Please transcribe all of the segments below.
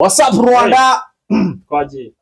What's up, Rwanda? Twagiye.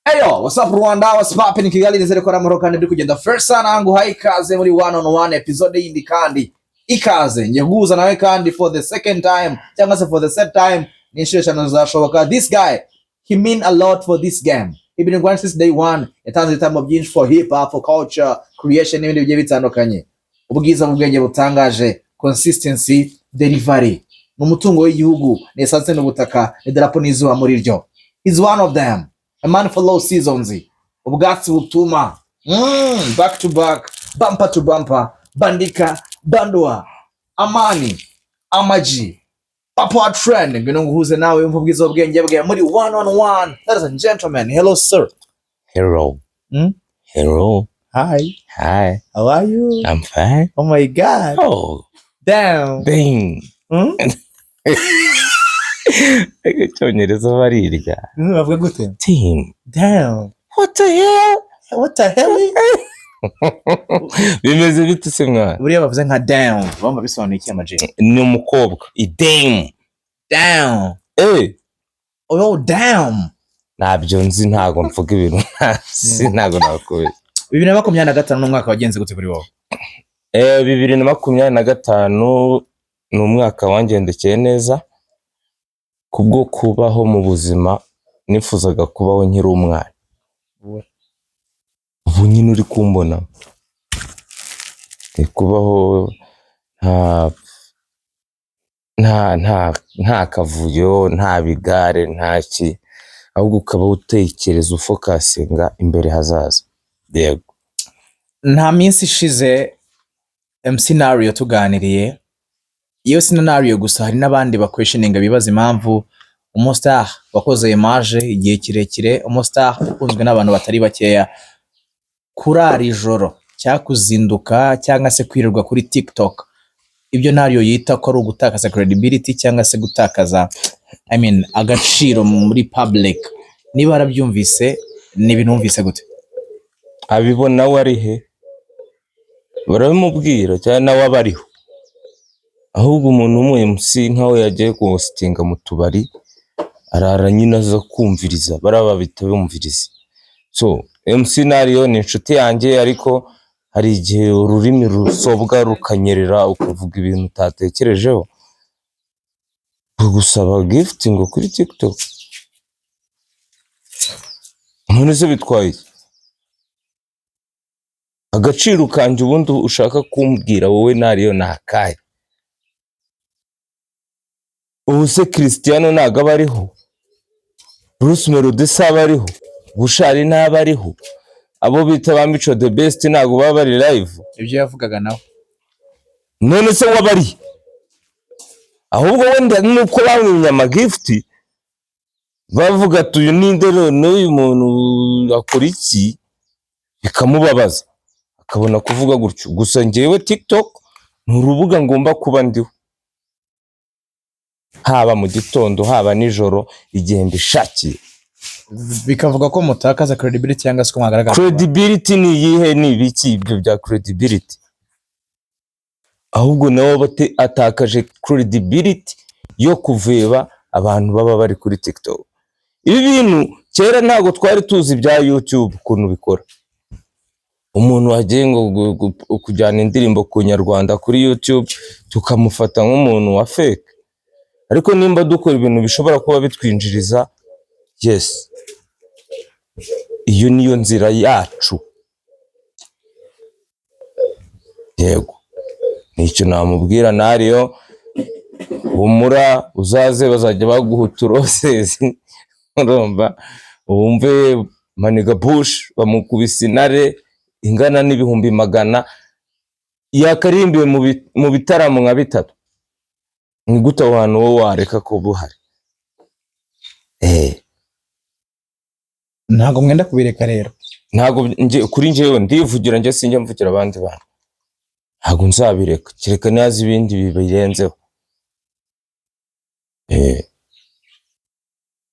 Eyo, what's up, Rwanda? What's poppin, Kigali? Nizere ko ari amahoro kandi biri kugenda fresh sana. Nguhaye ikaze muri one on one episode yindi, kandi ikaze ngiye guhuza nawe kandi for the second time cyangwa se for the third time, ni inshuro 5 zizashoboka. This guy, he mean a lot for this game. He been going since day one. Yatanze ibitambo byinshi for hip hop, for culture creation n'ibindi bigiye bitandukanye. Ubwiza bw'ubwenge butangaje, consistency, delivery, ni umutungo w'igihugu, ni essence n'ubutaka, ni idarapo n'izuba muri ryo. He's one of them, a man for low seasons, ubwatsi butuma back to back, bumper to bumper, bandika bandua, Amani Amaji Papa Trend. Ngwino nguhuze nawe wumva ubwiza bw'ubwenge bwe muri one on one. Ladies and gentlemen, hello, sir. Hello. Hello. Hi. Hi. How are you? I'm fine. Oh my God. Oh, damn. Dang. Icyongereza barirya. Bavuga gute? Team. Damn. What the hell? What the hell? Bimeze bite se, mwana? Buriya bavuze nka "damn", bumva bisobanuye iki, Amaji? Ni umukobwa. I damn. Damn. Eh, oh, damn. Ntabyo nzi, ntago mvuga ibintu ntazi, ntago nakubeshya. 2025 ni umwaka wagenze gute kuri wowe? 2025 ni umwaka wangendekeye neza kubwo kubaho mu buzima nifuzaga kubaho nkiri umwana. Ubu nyine uri kumbona ni kubaho nta kavuyo, nta bigare, nta ki, ahubwo ukaba utekereza, ufocusinga imbere hazaza, yego. Nta minsi ishize MC Nario tuganiriye. Iyo scenario gusa, hari n'abandi baquestioninga, bibaza impamvu umustar wakoze image igihe kirekire, umustar ukunzwe n'abantu batari bakeya, kurara ijoro cyangwa kuzinduka cyangwa se kwirirwa kuri TikTok, ibyo Nario yita ko ari ugutakaza credibility cyangwa se gutakaza, I mean, agaciro muri public. Niba warabyumvise, ni ibintu wumvise gute? Abibona we ari he? Barabimubwira cyangwa nawe aba ariho? Ahubwo umuntu w'umu MC nkaho yagiye kuhostinga mu tubari, arara nyine aza kumviriza, bariya babita bumviriza. So MC Nario ni inshuti yanjye, ariko hari igihe ururimi rusobwa rukanyerera, ukavuga ibintu utatekerejeho. Gusaba gift ngo kuri TikTok, none se bitwaye iki? Agaciro kanjye ubundi ushaka kumbwira wowe Nario ni akahe? Ubu se Cristiano ntabwo aba ariho? Bruce Melody se aba ariho? Bushali ntaba ariho? Abo bita ba Mico The Best ntabwo baba bari live? Ibyo yavugaga nawe. None se waba ari? Ahubwo wenda nuko bamwimye amagift, bavuga ati: "Uyu ninde none? Uyu muntu akora iki?" Bikamubabaza, akabona kuvuga gutyo. Gusa njyewe TikTok ni urubuga ngomba kuba ndiho, haba mu gitondo, haba nijoro, igihe mbishakiye. Bikavuga ko mutakaza credibility cyangwa se ko mwagaragara. Credibility ni iyihe? Ni ibiki ibyo bya credibility? Ahubwo nawe atakaje credibility yo kuveba abantu baba bari kuri TikTok. Ibi bintu kera ntabwo twari tuzi ibya YouTube ukuntu bikora. Umuntu wagiye ngo kujyana indirimbo ku Nyarwanda kuri YouTube, tukamufata nk'umuntu wa fake. Ariko nimba dukora ibintu bishobora kuba bitwinjiriza, yes, iyo niyo nzira yacu, yego. Nicyo namubwira Nario: humura, uzaze bazajya baguha uturosesi, urumva, wumve Maniga Bush bamukubise intare ingana n'ibihumbi 100, yakarimbiwe mu bitaramo nka bitatu. Ni gute aho hantu wowe wareka kuba uhari? Ntabwo mwenda kubireka rero? Ntabwo kuri njyewe ndivugira, njye sinjya mvugira abandi bantu. Ntabwo nzabireka kereka nihaza ibindi birenzeho.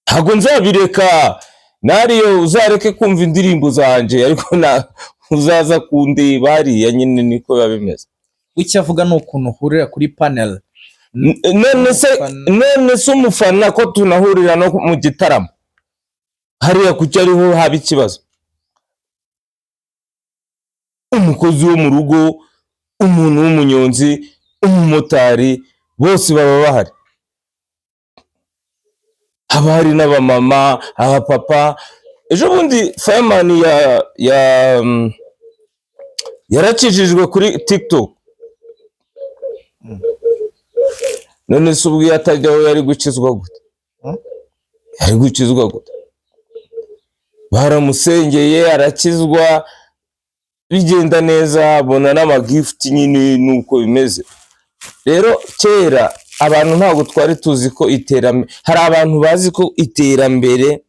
Ntabwo nzabireka. Nariyo uzareke kumva indirimbo zanjye, ariko uzaza kundeba hariya nyine, niko biba bimeze. Icyo avuga ni ukuntu uhurira kuri panel. None se Umufana. None se umufana ko tunahurira no mu gitaramo hariya, kuki ariho haba ikibazo? Umukozi wo mu rugo, umuntu w'umunyonzi, umumotari, bose baba bahari. Haba hari n'abamama, abapapa. Ejo bundi Fireman ya yarakijijwe kuri TikTok. None se ubwo iyo atajyaho yari gukizwa gute? Hmm? Yari gukizwa gute? Baramusengeye arakizwa, bigenda neza, abona n'amagifuti nyine. Nuko bimeze rero. Kera abantu ntabwo twari tuzi ko iterambere, hari abantu bazi ko iterambere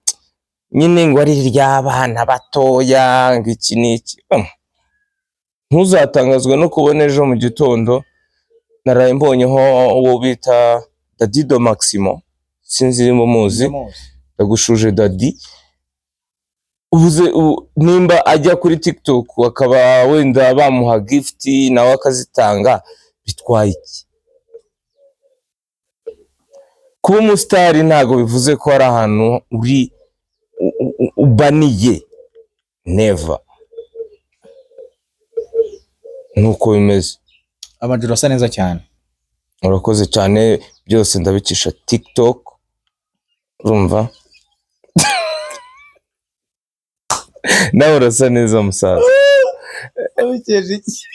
nyine ngo ari iry'abana batoya, ngo iki n'iki. Ntuzatangazwe no kubona ejo mu gitondo naraye mbonyeho uwo bita Dadido Maximo, sinzi niba muzi. Ndagushuje Dadi. Ubuze nimba ajya kuri TikTok akaba wenda bamuha gift nawe akazitanga, bitwaye iki? Kuba umusitari ntabwo bivuze ko hari ahantu uri ubaniye, never. Nuko bimeze. Amajoro asa neza cyane. Urakoze cyane. Byose ndabikisha TikTok, urumva? Nawe urasa neza, musaza. Wabikesha iki?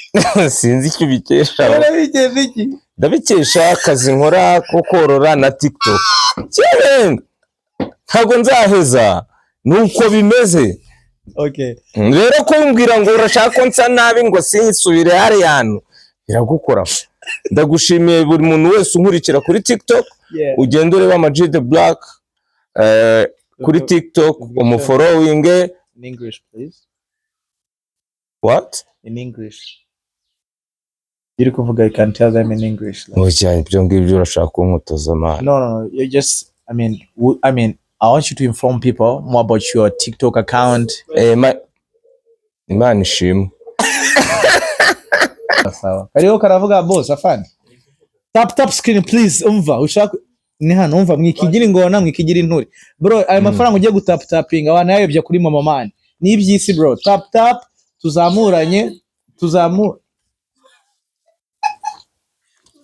Sinzi icyo ubikesha. Wabikesha iki? Ndabikesha akazi nkora ko korora na TikTok cyane. Ntabwo nzaheza, nuko bimeze. Okay. Rero kumbwira ngo urashaka ko nsa nabi ngo sinsubire hariya hantu, biragukora. Ndagushimiye buri muntu wese unkurikira kuri TikTok. Ugende urebe Ama G The Black kuri TikTok, umufollowinge. In English, please. What? In English. Iri kuvuga, you can tell them in English, like. Oya, ibyo ngibyo urashaka kunkotoza, man. No, you just, I mean, I mean, I want you to inform people more about your TikTok account. Imana ishimwe. Sawa. Kariho karavuga, boss afande. Tap tap screen, please. Umva, ushaka ni hano, umva, mwikigira ingona, mwikigira inturi. Bro, ayo mafaranga ugiye gutap tapinga wanayobya kuri mama, man. Ni iby'isi, bro. Tap tap, tuzamuranye, tuzamu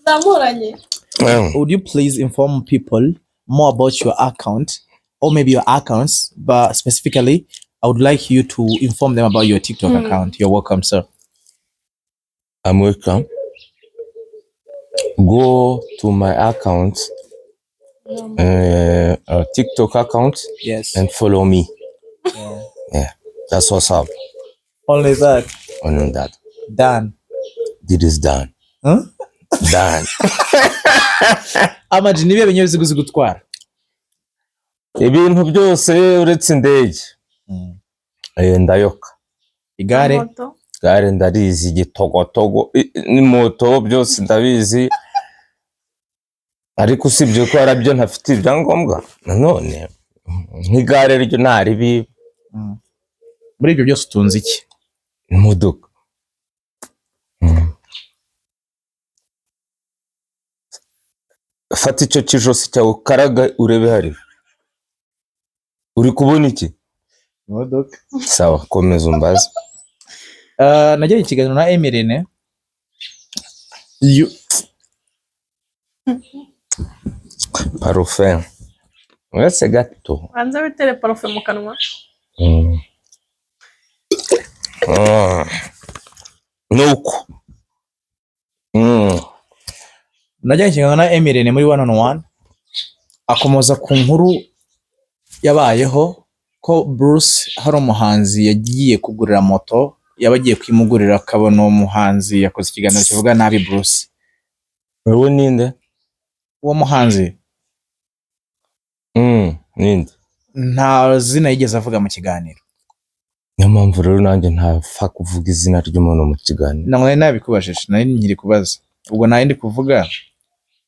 Tuzamuranye. Would you please inform people more about your account or maybe your accounts, but specifically I would like you to inform them about your TikTok account. You're welcome, sir. I'm welcome. Go to my account, TikTok account, and follow me. Yeah, that's what's up. Only that. Only that. Done. It is done. Huh? Done. Ama G, nibihe binyabiziga uzi gutwara? Ibintu byose uretse indege. Ndayoka. Igare? Moto. Gare ndarizi, igitogotogo, moto, byose ndabizi, ariko usibye ko harabyo ntafite ibyangombwa nanone, nk'igare ryo nta ribi. Muri ibyo byose utunze iki? Imodoka. Fata icyo kijosi cyawe ukaraga urebe hariya, uri kubona iki? Imodoka. Sawa, komeza umbaze. Nagiranye ikiganiro na Emirene. You, Parufe, uretse gato. Banza witere parufe mu kanwa. Nuko. Najyanye ikiganiro na Emirene muri one on one, akomoza ku nkuru yabayeho ko Bruce hari umuhanzi yagiye kugurira moto, yaba agiye kuyimugurira akabona uwo muhanzi yakoze ikiganiro kivuga nabi Bruce. Wowe ninde? Uwo muhanzi Ninde? Nta zina yigeze avuga mu kiganiro. Niyo mpamvu rero nanjye ntapfa kuvuga izina ry'umuntu mu kiganiro. Ntabwo nari nabikubajije, nari nkiri kubaza. Ubwo nari ndi kuvuga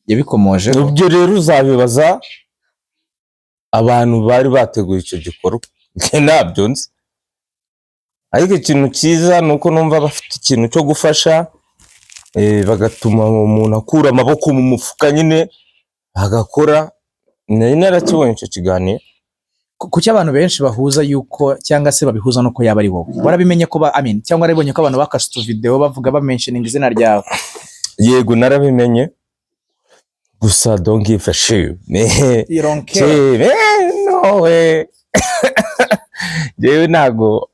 yabikomoje. Ibyo rero uzabibaza abantu bari bateguye icyo gikorwa. Njye ntabyo nzi, ariko ikintu cyiza ni uko numva bafite ikintu cyo gufasha. Bagatuma umuntu akura amaboko mu mufuka nyine agakora. Nari narakibonye icyo kiganiro. Kuki abantu benshi bahuza yuko, cyangwa se babihuza nuko yaba ari wowe? Warabimenye ko ba, I mean, cyangwa warabibonye ko abantu bakase utuvideo bavuga, bamentioninga izina ryawe? Yego, narabimenye, gusa don't give a shit. You don't care. No way. Jewe ntago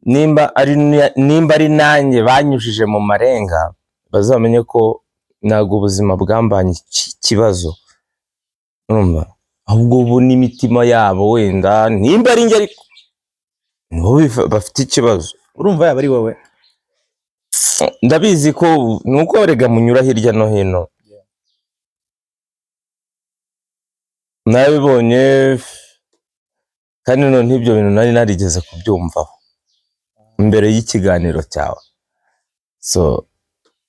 nimba ari nanjye banyujije mu marenga, bazamenye ko ntago ubuzima bwambanye ikibazo, urumva? Ahubwo bo n'imitima yabo, wenda nimba ari njye, ariko nibo bafite ikibazo. Urumva yaba ari wowe? Ndabizi ko nuko rega munyura hirya no hino. Nabibonye, kandi none ibyo bintu nari narigeze kubyumvaho mbere y'ikiganiro cyawe. So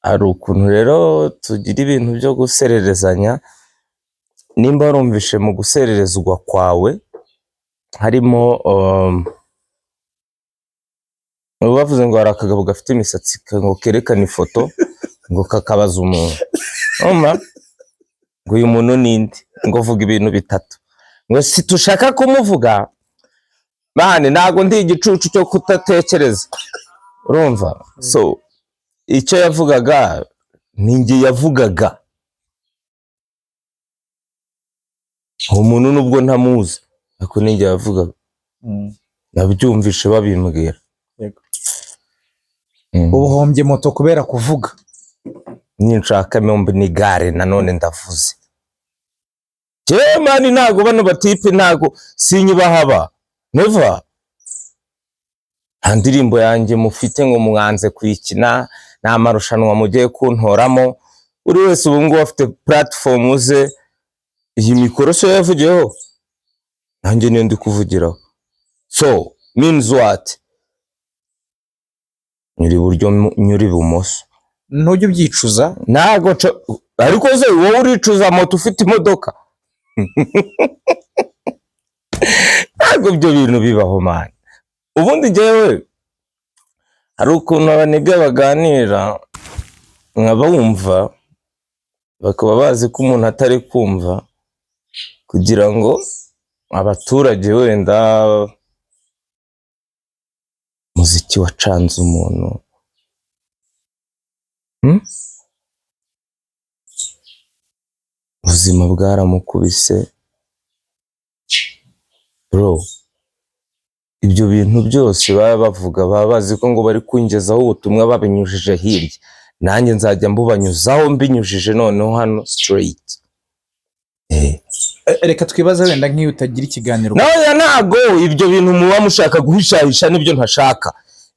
hari ukuntu rero tugira ibintu byo gusererezanya. Nimba warumvishe mu gusererezwa kwawe harimo bavuze ngo hari akagabo gafite imisatsi ngo kerekana ifoto, ngo kakabaza umuntu. Urumva? Ngo uyu muntu ninde? Ngo vuga ibintu bitatu. Ngo si tushaka kumuvuga. Man, ntago ndi igicucu cyo kudatekereza, urumva? So icyo yavugaga ni njye yavugaga. Uwo muntu nubwo ntamuzi, ariko ni njye yavugaga. Nabyumvishe babimbwira. Yego. Ubuhombye moto kubera kuvuga. Ninshaka mombi n'igare nanone ndavuze. Jewe man, ntago bano batipe, ntago sinyubahaba, never. Nta ndirimbo yanjye mufite ngo mwanze kuyikina, nta marushanwa mugiye kuntoramo. Buri wese ubu ngubu afite platform ze. Iyi mikoro so yavugiyeho, nanjye niyo ndi kuvugiraho. So means what? Nyuri iburyo, nyuri ibumoso. Ntujya ubyicuza? Ntago ariko se wowe uricuza moto ufite imodoka? Ntabwo ibyo bintu bibaho, man. Ubundi njyewe hari ukuntu abaniga baganira nkabumva, bakaba bazi ko umuntu atari kumva, kugira ngo abaturage wenda muziki wacanze umuntu. Ubuzima bwaramukubise bro. Ibyo bintu byose baba bavuga, baba bazi ko ngo bari kungezaho ubutumwa babinyujije hirya, nanjye nzajya mbubanyuzaho mbinyujije noneho hano straight. Reka twibaze wenda nk'iyo utagira ikiganiro. Nawe ntago ibyo bintu muba mushaka guhishahisha nibyo ntashaka,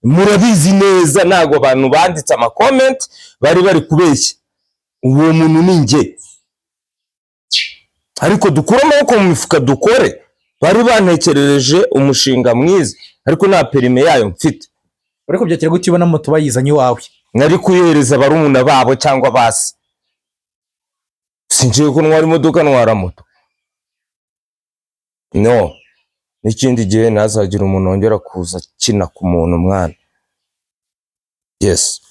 murabizi neza. Ntago abantu banditse amakomenti bari bari kubeshya, uwo muntu ni njye. Ariko dukure amaboko mu mifuka dukore. Bari bantekerereje umushinga mwiza, ariko nta perime yayo mfite. Ariko byakira gute ubona moto bayizanye iwawe? Nari kuyihereza barumuna babo cyangwa basi. Singiye ko ntwara imodoka, ntwara moto. No n'ikindi gihe ntazagira umuntu wongera kuza akina ku muntu mwana. Yes,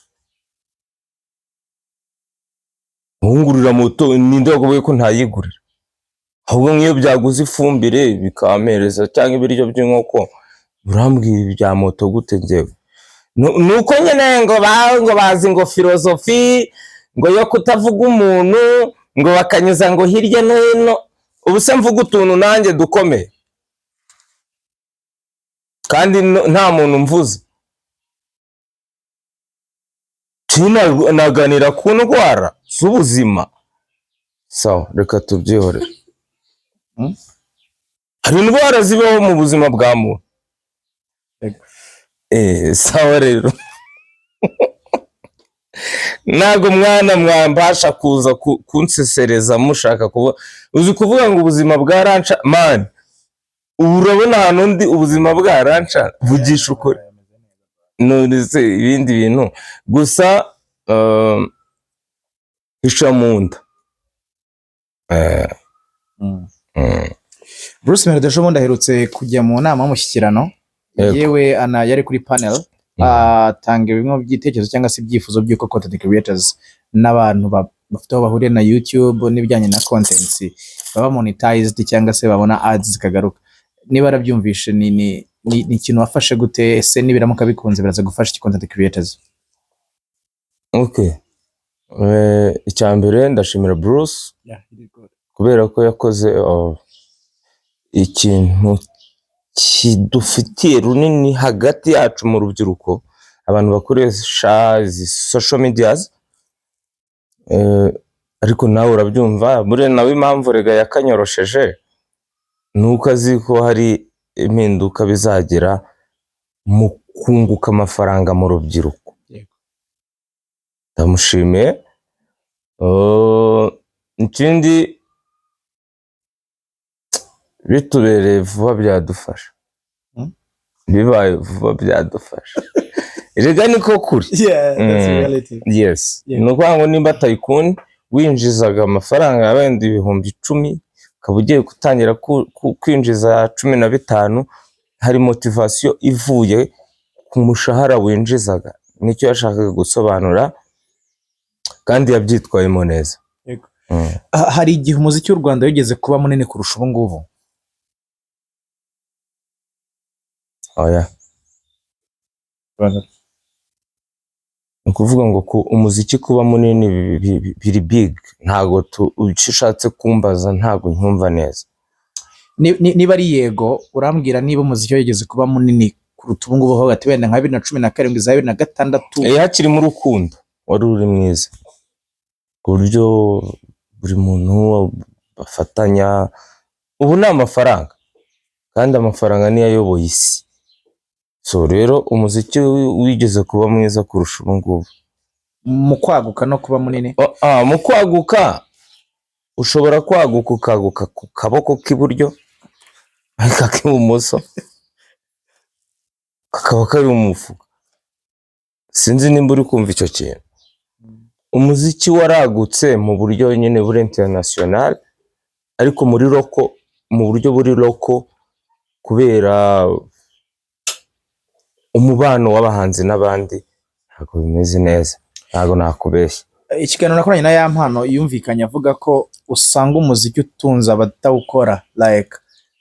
ntungurira moto, ninde wakuvuye ko ntayigurira? Ahubwo nk'iyo byaguze ifumbire bikampereza cyangwa ibiryo by'inkoko, urambwira ibya moto gute njyewe? Nuko nyine ngo bazi ngo filozofi ngo yo kutavuga umuntu, ngo bakanyuza ngo hirya no hino. Ubu se mvuga utuntu nanjye dukomeye kandi nta muntu mvuze? Naganira ku ndwara z'ubuzima. Sawa, reka tubyihorere. Hari indwara zibaho mu buzima bwa muntu. Sawa rero, ntabwo mwana mwambasha kuza kunsesereza mushaka kuvuga. Uzi kuvuga ngo ubuzima bwa ranca man, ubu urabona ahantu undi ubuzima bwa ranca, vugisha ukuri. None se ibindi bintu gusa hisha mu nda. Bruce Melody ejo bundi aherutse kujya mu nama y'umushyikirano. Yego. Yewe ana yari kuri panel. Atanga bimwe mu byitekerezo cyangwa se ibyifuzo by'uko content creators n'abantu bafite aho bahuriye na YouTube n'ibijyanye na contents baba monetized cyangwa se babona ads zikagaruka. Niba arabyumvishe, ni ikintu wafashe gute? Ese nibiramuka bikunze, biraza gufasha iki content creators? Okay. Icya mbere, ndashimira Bruce kubera ko yakoze ikintu kidufitiye runini hagati yacu mu rubyiruko, abantu bakoresha izi social medias. Ariko nawe urabyumva, buriya nawe impamvu rega yakanyorosheje ni uko azi ko hari impinduka bizagira mu kunguka amafaranga mu rubyiruko. Ndamushimiye. Ikindi, bitubereye vuba byadufasha. Bibaye vuba byadufasha erega, niko kuri. Yeah, that's reality. Yes. Yeah. Ni ukuvuga ngo nimba Taikun winjizaga amafaranga wenda 10,000, ukaba ugiye gutangira kwinjiza 15, hari motivation ivuye ku mushahara winjizaga. Nicyo yashakaga gusobanura kandi yabyitwayemo neza. Yego. Hari igihe umuziki w'u Rwanda wigeze kuba munini kurusha ubu ngubu? Oya. Ni ukuvuga ngo umuziki kuba munini biri big, ntabwo icyo ushatse kumbaza ntabwo nkumva neza. Niba ari yego, urambwira niba umuziki wigeze kuba munini kuruta ubu ngubu, aho hagati wenda nka 2017, za 2006? Hakirimo urukundo, wari uri mwiza ku buryo buri muntu bafatanya. Ubu ni amafaranga, kandi amafaranga niyo ayoboye isi. So rero umuziki wigeze kuba mwiza kurusha ubu ngubu. Mu kwaguka no kuba munini? Oh, mu kwaguka, ushobora kwaguka ukaguka ku kaboko k'iburyo, ariko ak'ibumoso kakaba kari mu mufuka. Sinzi nimba uri kumva icyo kintu. Umuziki waragutse mu buryo nyine buri international, ariko muri local, mu buryo buri local, kubera umubano w'abahanzi n'abandi, ntabwo bimeze neza, ntabwo nakubeshya. Ikiganiro nakoranye na Yampano, yumvikanye avuga ko usanga umuziki utunze abatawukora, like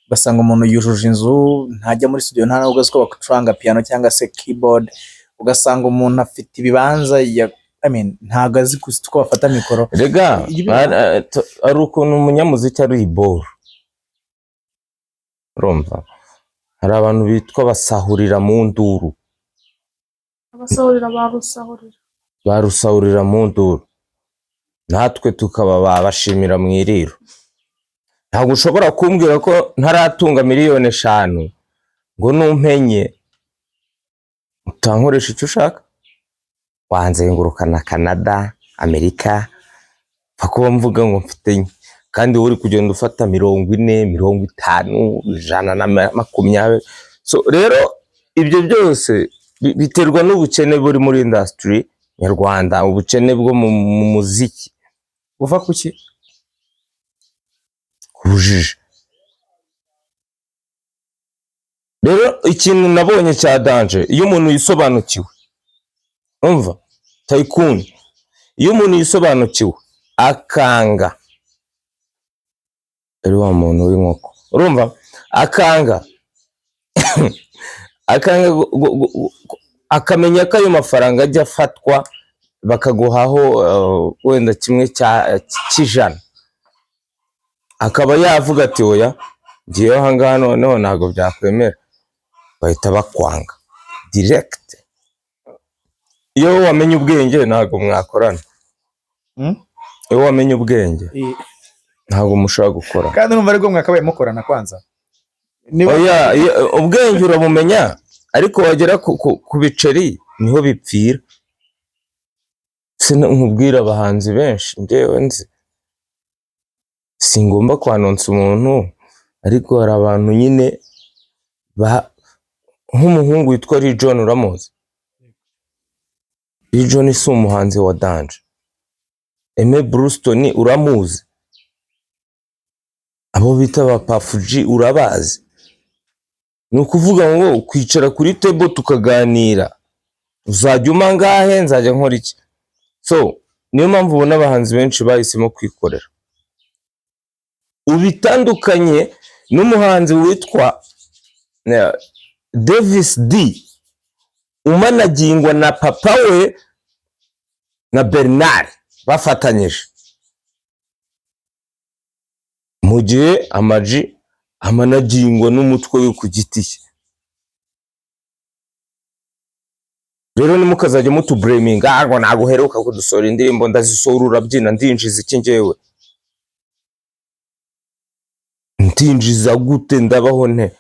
ugasanga umuntu yujuje inzu, ntajya muri studio, nta nubwo azi ko bacuranga piano cyangwa se keyboard, ugasanga umuntu afite ibibanza ya, I mean, ntabwo azi uko bafata mikoro. Rega hari ukuntu umunyamuziki ari iboru, urumva hari abantu bitwa basahurira mu nduru. Abasahurira ba rusahurira. Barusahurira mu nduru, natwe tukaba babashimira mu iriro. Ntabwo ushobora kumbwira ko ntaratunga miliyoni 5 ngo numpenye utankoresha icyo ushaka, wanzengurukana Canada, Amerika, pfa kuba mvuga ngo mfite nke, kandi wowe uri kugenda ufata 40, 50, 120. So rero ibyo byose biterwa n'ubukene buri muri industry nyarwanda, ubukene bwo mu muziki. Buva kuki? Ubujiji. Rero ikintu nabonye cya danger, iyo umuntu yisobanukiwe, umva Taikun, iyo umuntu yisobanukiwe akanga, ari wa muntu w'inkoko, urumva, akanga akamenya ko ayo mafaranga ajya afatwa bakaguhaho wenda kimwe cy'ijana, akaba yavuga ati: "Oya, ngiyeho aha ngaha noneho ntabwo byakwemera," bahita bakwanga direct. Iyo wamenye ubwenge ntabwo mwakorana. Iyo wamenye ubwenge ntabwo mushobora gukora. Kandi urumva aribwo mwakabaye mukorana kwanza. Oya, ubwenge urabumenya, ariko wagera ku biceri niho bipfira. Nkubwira abahanzi benshi njyewe nzi, singomba kwanonsa umuntu, ariko hari abantu nyine nk'umuhungu witwa Lee John, uramuzi? Lee John si umuhanzi wa danger. Aime Bluestone uramuzi? Abo bita ba Pafuji urabazi? Ni ukuvuga ngo kwicara kuri table tukaganira. Uzajya umpa angahe? Nzajya nkora iki? So niyo mpamvu ubona abahanzi benshi bahisemo kwikorera. Ubitandukanye n'umuhanzi witwa Davis D, umanagingwa na papa we na Bernard bafatanyije, mu gihe Ama-G amanagingwa n'umutwe we ku giti cye. Rero nimukazajya mutubureminga ngo ntabwo uheruka kudusohora indirimbo. Ndazisohora urabyina, ndinjiza iki? Njyewe ndinjiza gute? Ndabaho nte?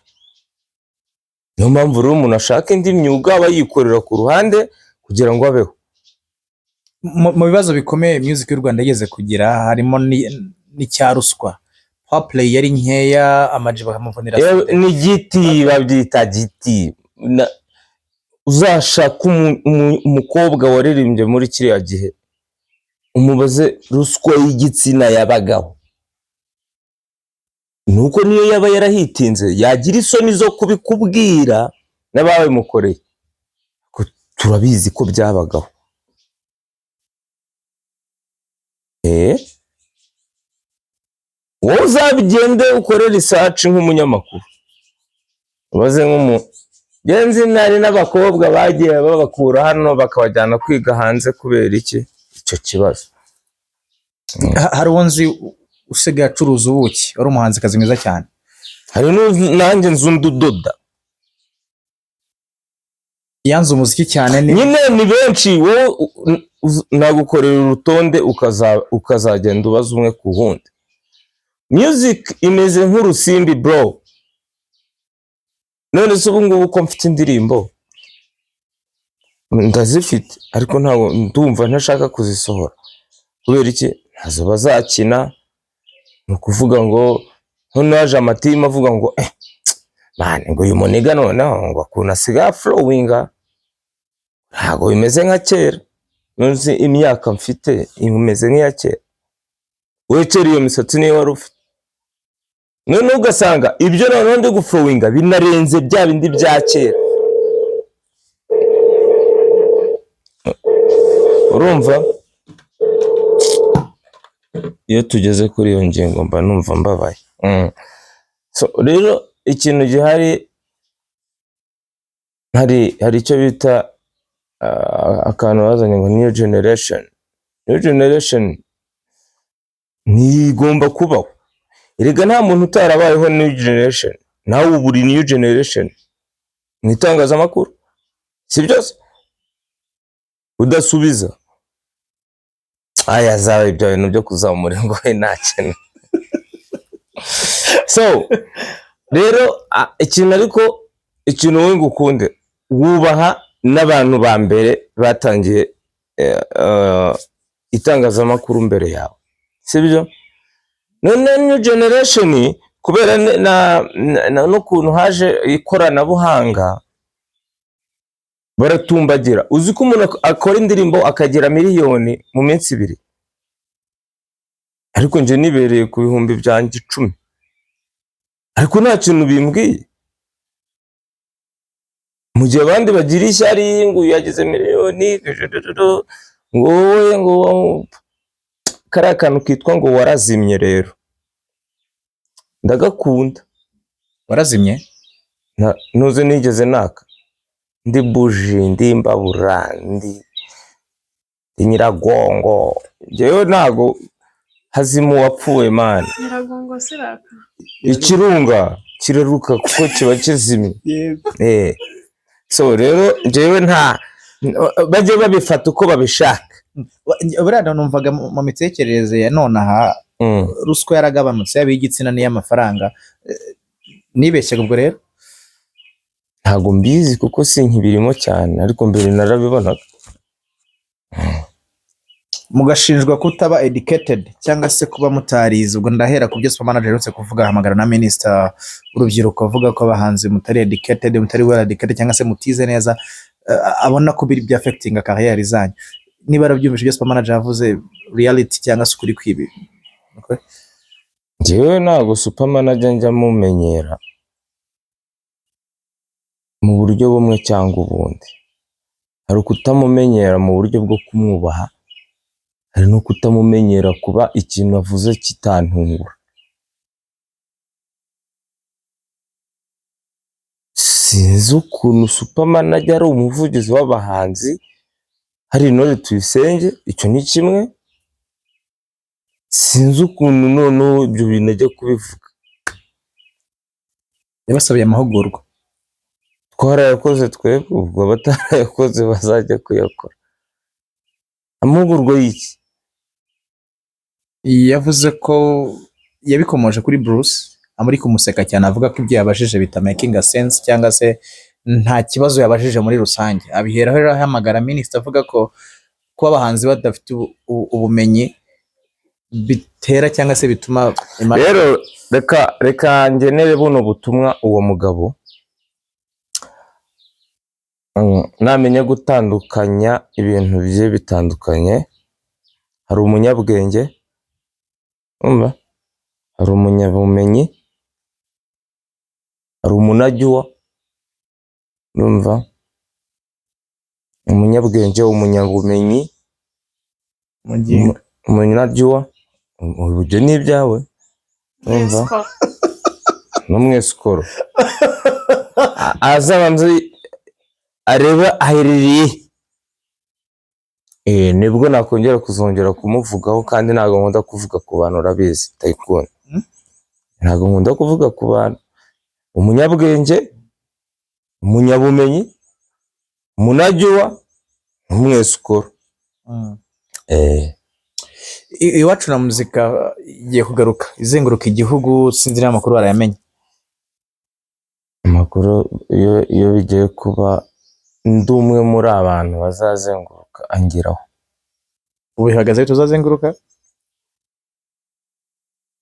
Niyo mpamvu rero umuntu ashaka indi myuga aba yikorera ku ruhande kugira ngo abeho. Mu bibazo bikomeye music y'u Rwanda yigeze kugira harimo n'icya ruswa. Power play yari nkeya, Ama-G bakamuvunira Yewe, sede. Ni giti babyita giti. Uzashaka umukobwa waririmbye muri kiriya gihe, umubaze ruswa y'igitsina yabagaho. Nuko niyo yaba yarahitinze yagira isoni zo kubikubwira n'ababimukoreye. Ko turabizi ko byabagaho. Wowe uzabigende ukore research nk'umunyamakuru, ubaze nk'umu genzi nari n'abakobwa bagiye babakura hano bakabajyana kwiga hanze kubera iki? Icyo kibazo. Hari uwo nzi usigaye acuruza ubuki, wari umuhanzikazi mwiza cyane. Hari nanjye nzi undi udoda. Yanze umuziki cyane ni Nyine ni benshi. Wowe nagukorera urutonde, ukazagenda ubaza umwe ku wundi. Music imeze nk'urusimbi, bro. None se ubu ngubu ko mfite indirimbo, ndazifite, ariko ntabwo ndumva ntashaka kuzisohora. Kubera iki? Ntazo bazakina. Ni ukuvuga ngo noneho haje amatimu avuga ngo man, ngo uyu muniga noneho ngo ukuntu asigaye flowinga ntabwo bimeze nka kera. None imyaka mfite imeze nk'iya kera? Wowe kera iyo misatsi niyo wari ufite? Noneho ugasanga ibyo noneho ndi guflowinga binarenze bya bindi bya kera. Urumva iyo tugeze kuri iyo ngingo mba numva mbabaye. So rero ikintu gihari, hari icyo bita akantu bazanye ngo new generation. New generation ntigomba kubaho. Erega nta muntu utarabayeho new generation. Nawe ubu uri new generation mu itangazamakuru, si byose udasubiza aya zaba ibyo bintu byo kuzamura ingohe nta kintu. So rero ikintu, ariko ikintu wowe ngukunde, wubaha n'abantu ba mbere batangiye itangazamakuru mbere yawe, sibyo? None new generation, kubera n'ukuntu haje ikoranabuhanga, baratumbagira. Uzi ko umuntu akora indirimbo akagira miliyoni mu minsi 2, ariko njye nibereye ku 10,000 byanjye, ariko nta kintu bimbwiye, mu gihe abandi bagira ishyari ngo uyu yagize miliyoni, ngo wowe ngo kariya kantu kitwa ngo warazimye. Rero ndagakunda. Warazimye? Ntuze nigeze naka, ndi buji, ndi imbabura, ndi nyiragongo. Njyewe ntago hazimu wapfuye, man. Nyiragongo siraka. Ikirunga kiraruka kuko kiba kizimye. So rero njyewe nta bajye babifata uko babishaka. Buriya numvaga mu mitekerereze ya nonaha ruswa yaragabanutse, yaba iy'igitsina n'iy'amafaranga. Nibeshyaga ubwo rero? Ntabwo mbizi kuko sinkibirimo cyane, ariko mbere narabibonaga. Mugashinjwa kutaba educated cyangwa se kuba mutarize. Ubwo ndahera ku byo Supermanager aherutse kuvuga, ahamagara na minisita w'urubyiruko, avuga ko abahanzi mutari educated, mutari well educated cyangwa se mutize neza, abona ko biri bya affecting carrière zanyu. Niba yarabyumvise ibyo Supermanager yavuze, reality cyangwa se ukuri kwibi? Okay. Njyewe ntabwo Supermanager njya mumenyera mu buryo bumwe cyangwa ubundi. Hari ukutamumenyera mu buryo bwo kumwubaha, hari no kutamumenyera kuba ikintu avuze kitantungura. Sinzi ukuntu Superman ajya ari umuvugizi w'abahanzi, hari Intore Tuyisenge, icyo ni kimwe. Sinzi ukuntu noneho ibyo bintu ajya kubivuga. Yabasabiye amahugurwa. Twarayakoze twebwe, ubwo abatarayakoze bazajya kuyakora. Amahugurwa y'iki? Yavuze ko yabikomoje kuri Bruce, amuri kumuseka cyane, avuga ko ibyo yabajije bitamakinga sense cyangwa se nta kibazo yabajije muri rusange. Abiheraho rero ahamagara minisitiri, avuga ko kuba abahanzi badafite ubumenyi bitera cyangwa se bituma Rero reka ngenere buno butumwa uwo mugabo. Namenya gutandukanya ibintu bigiye bitandukanye. Hari umunyabwenge, urumva? Hari umunyabumenyi, hari umunajyuwa, urumva? Umunyabwenge, umunyabumenyi, Muginga. Umunajyuwa, ibyo ni ibyawe, urumva? Escort. N'umwesikoro azabanza arebe aherereye, nibwo nakongera kuzongera kumuvugaho. Kandi ntabwo nkunda kuvuga ku bantu, urabizi Tayikuni. Ntabwo nkunda kuvuga ku bantu. Umunyabwenge, umunyabumenyi, umunajyuwa n'umwesikoro. Iwacu na Muzika igiye kugaruka izenguruka igihugu, sinzi niba amakuru barayamenye. Amakuru iyo bigiye kuba, ndi umwe muri abantu bazazenguruka angeraho. Ubu bihagaze, tuzazenguruka?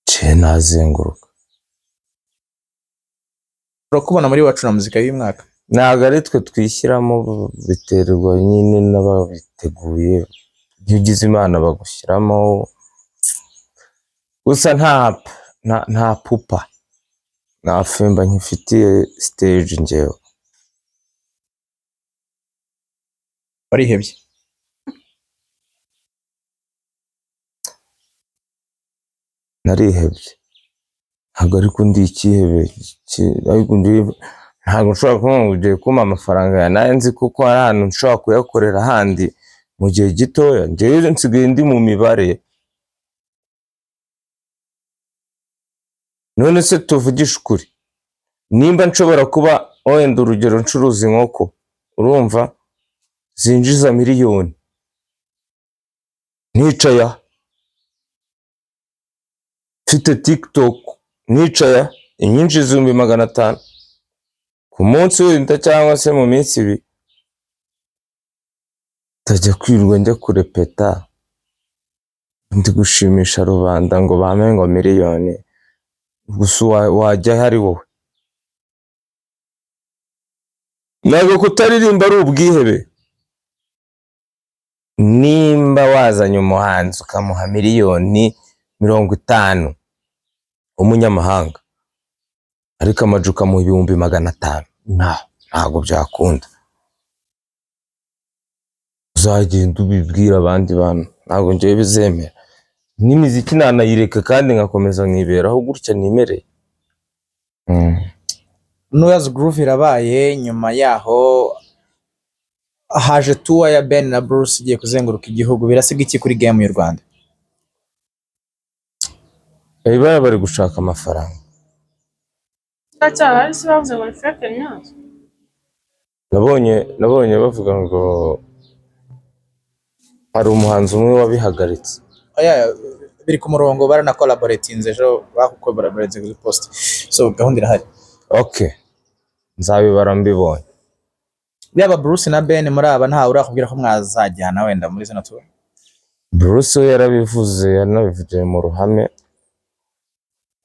Ce nazenguruka. Urakubona muri Iwacu na Muzika y'uyu mwaka? Ntabwo ari twe twishyiramo, biterwa nyine n'ababiteguye. Iyo ugize Imana bagushyiramo. Gusa nta pupa, nta femba nkifitiye stage njyewe. Warihebye? Narihebye, ntabwo ariko ndi ikihebe, ariko ntabwo nshobora kuvuga ngo ugiye kumpa amafaranga ya nayo, nzi kuko hari ahantu nshobora kuyakorera handi mu gihe gitoya. Njyewe nsigaye ndi mu mibare. None se tuvugishe ukuri, nimba nshobora kuba wenda urugero ncuruza inkoko, urumva, zinjiza miliyoni nicaya mfite TikTok, nicaya inyinjiza 500,000 ku munsi wenda cyangwa se mu minsi ibiri, ntajya kwirirwa njya kurepeta ndi gushimisha rubanda ngo bampe ngo miliyoni gusa. Wajya hari wowe? Ntabwo kutaririmba ari ubwihebe. Nimba wazanye umuhanzi ukamuha miliyoni 50 w'umunyamahanga, ariko amaju ukamuha 500,000, ntabwo byakunda. Uzagenda ubibwira abandi bantu, ntabwo njyewe bizemera. N'imiziki nanayireka kandi nkakomeza nkiberaho gutya nimereye. New Year's Groove irabaye, nyuma yaho haje tour ya Ben na Bruce igiye kuzenguruka igihugu. Birasiga iki kuri game y'u Rwanda? Baba bari gushaka amafaranga. Kiracyahari se? Bavuze ngo ni fake news. Nabonye bavuga ngo hari umuhanzi umwe wabihagaritse. Oya, biri ku murongo, baranacollaboratinze ejo, bacollaboratinze kuri post, so gahunda irahari. Okay, nzabibara mbibonye. Yaba Bruce na Ben, muri aba ntawe urakubwira ko mwazajyana wenda muri zino tour? Bruce we yarabivuze, yanabivugiye mu ruhame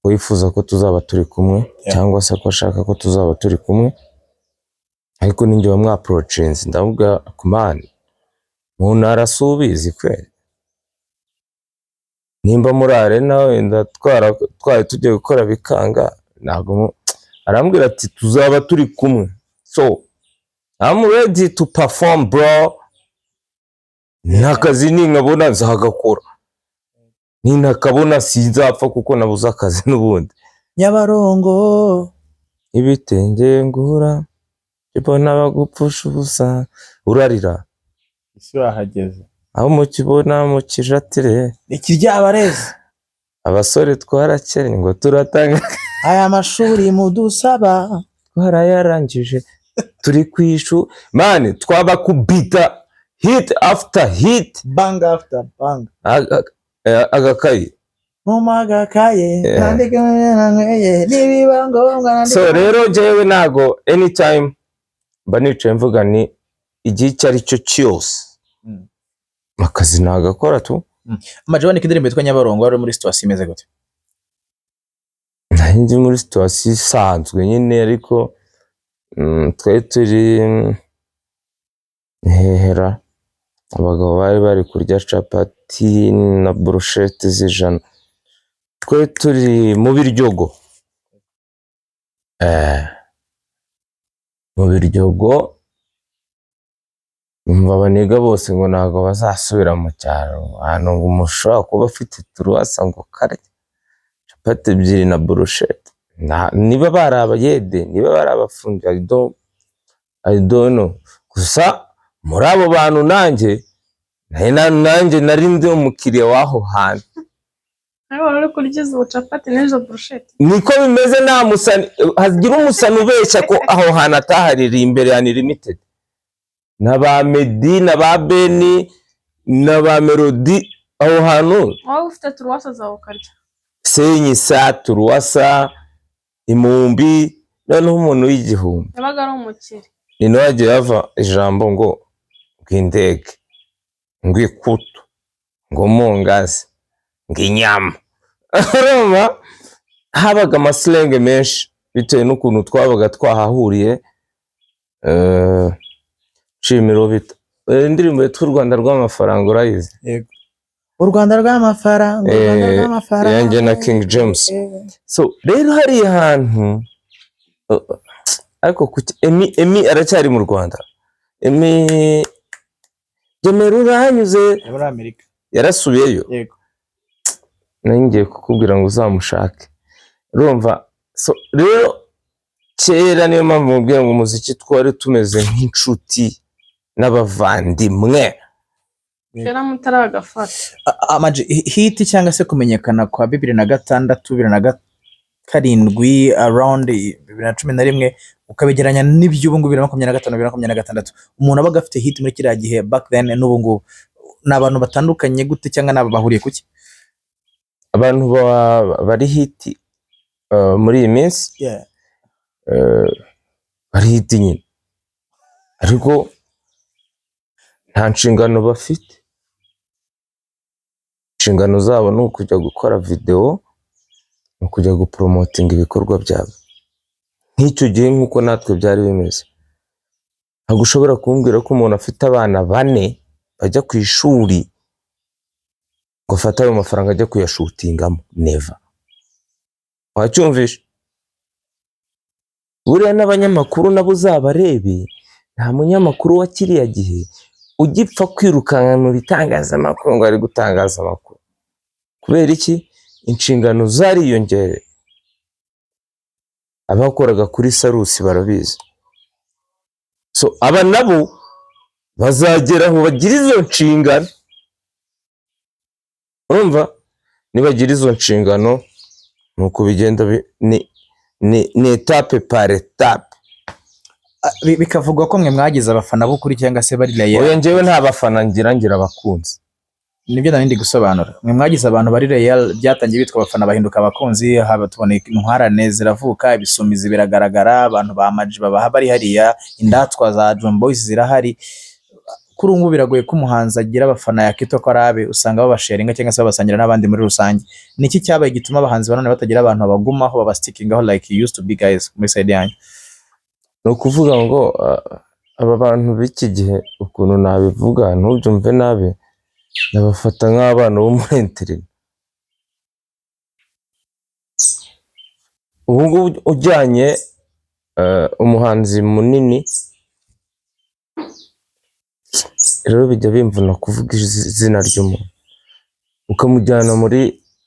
ko yifuza ko tuzaba turi kumwe, cyangwa se ko ashaka ko tuzaba turi kumwe. Ariko ninjye wamwapproachinze, ndavuga kumani mu ntara si ubizi kweli, nimba muri arena wenda twari tugiye gukora bikanga, ntabwo arambwira ati tuzaba turi kumwe. So I'm ready to perform, bro. N'akazi ninkabona nzagakora, nintakabona sinzapfa kuko nabuze akazi n'ubundi. Nyabarongo. Ibitenge ngura mbona bagupfusha ubusa, urarira. Isi wahageze. Aho mukibona mukijatire. Ikiryabarezi. Abasore twarakennye ngo turatanga. Aya mashuri mudusaba. Twarayarangije, turi ku ishu man, twabakubita hit after hit. Bang after bang. Agakayi. Mumagakaye. Yeah. Nandike nanyweye, nibiba ngombwa nandike. So rero njyewe ntago, anytime mba nicaye mvuga ni igihe icyo ari cyo cyose, akazi nagakora tu. Ama G, wandika indirimbo yitwa Nyabarongo wari uri muri situation imeze gute? Nari ndi muri situation isanzwe nyine, ariko twari turi hehera, abagabo bari bari kurya capati na burushete z'ijana, twari turi mu Biryogo, mu Biryogo. Numva abaniga bose ngo ntabwo bazasubira mu cyaro, ahantu ngo umuntu ushobora kuba afite turuwasa ngo karya capati ebyiri na burushete. Niba bari abayede, niba bari abafundi, I don't know. Gusa muri abo bantu nanjye nanjye nari ndi umukiriya w'aho hantu. Nawe wari uri kurya izo capati n'izo burusheti? Niko bimeze, nta musani hagira umusani ubeshya ko aho hantu atahaririye imbere ya Unlimited na ba Meddy na ba Beni na ba Melody aho hantu. Waba ufite turuwasa zawe ukarya. Senyisa, turuwasa, imumbi, noneho umuntu w'igihumbi. Yabaga ari umukire. Ni nawe hagiye hava ijambo ngo indege, ngo ikutu, ngo mungazi, ngo inyama. Urumva habaga amaslang menshi bitewe n'ukuntu twabaga twahahuriye. Nshimira uwo bita indirimbo yitwa "U Rwanda rw'amafaranga", urayizi? Yego, u Rwanda rw'amafaranga, u Rwanda rw'amafaranga. Yanjye na King James. So rero hariya hantu, ariko kuki Emi aracyari mu Rwanda? Emi Gemera urahanyuze. Muri Amerika. Yarasubiyeyo? Yego. Nari ngiye kukubwira ngo uzamushake. Urumva, so rero kera, niyo mpamvu mubwira ngo umuziki twari tumeze nk'inshuti n'abavandimwe. Kera mutaragafata. Ama G, hit cyangwa se kumenyekana kwa 2006, 2007, around 2011, ukabegeranya n'iby'ubu ngubu, 2025, 2026, umuntu abaga afite hit muri kiriya gihe back then n'ubu ngubu ni abantu batandukanye gute, cyangwa ni aba bahuriye kuki? Abantu bari hit muri iyi minsi, bari hit nyine, ariko nta nshingano bafite. Inshingano zabo ni ukujya gukora videwo, ni ukujya gupromotinga ibikorwa byabo nk'icyo gihe, nk'uko natwe byari bimeze. Ntabwo ushobora kumbwira ko umuntu afite abana bane bajya ku ishuri ngo afate ayo mafaranga ajya kuyashutingamo, never. Wacyumvishe? Buriya n'abanyamakuru nabo uzabarebe, nta munyamakuru wa kiriya gihe ugipfa kwirukanka mu bitangazamakuru ngo ari gutangaza amakuru. Kubera iki? Inshingano zariyongereye. Abakoraga kuri Salus barabizi. So aba nabo bazagera aho bagira izo nshingano. Urumva, nibagira izo nshingano ni uko bigenda, ni étape par étape. Bikavugwa ko mwe mwagize abafana b'ukuri cyangwa se bari loyal. Oya, njyewe nta bafana ngira, ngira abakunzi. Nibyo nari ndi gusobanura. Mwe mwagize abantu bari loyal, byatangiye bitwa abafana bahinduka abakunzi, haba tubona intwarane ziravuka, ibisumizi biragaragara, abantu ba Ama G baba bari hariya, indatwa za Dream Boys zirahari. Kuri ubu ngubu biragoye ko umuhanzi agira abafana yakitwa ko ari abe, usanga babasharinga cyangwa se babasangira n'abandi muri rusange. Ni iki cyabaye gituma abahanzi ba none batagira abantu babagumaho, babastickingaho like you used to be guys muri side yanyu? Ni ukuvuga ngo aba bantu b'iki gihe, ukuntu nabivuga ntubyumve nabi, ndabafata nk'abana bo muri internat. Ubu ngubu ujyanye umuhanzi munini Rero bijya bimvuna kuvuga izina ry'umuntu, ukamujyana muri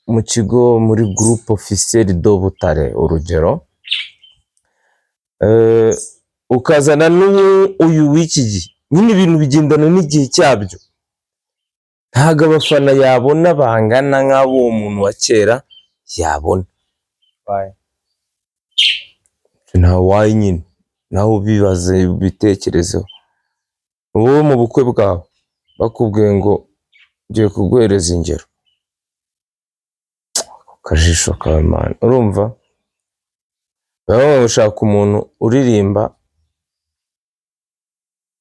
mu kigo, muri Groupe Officiel de Butare, urugero, ukazana n'uyu w'iki gihe nyine. Ibintu bigendana n'igihe cyabyo. Ntabwo abafana yabona bangana nk'abo uwo muntu wa kera yabona. Why? Nta wayi nyine, nawe ubibaze, ubitekerezeho. Wowe mu bukwe bwawe bakubwiye ngo ngiye kuguhereza ingero, ako kajisho kawe man, urumva baba bashaka umuntu uririmba.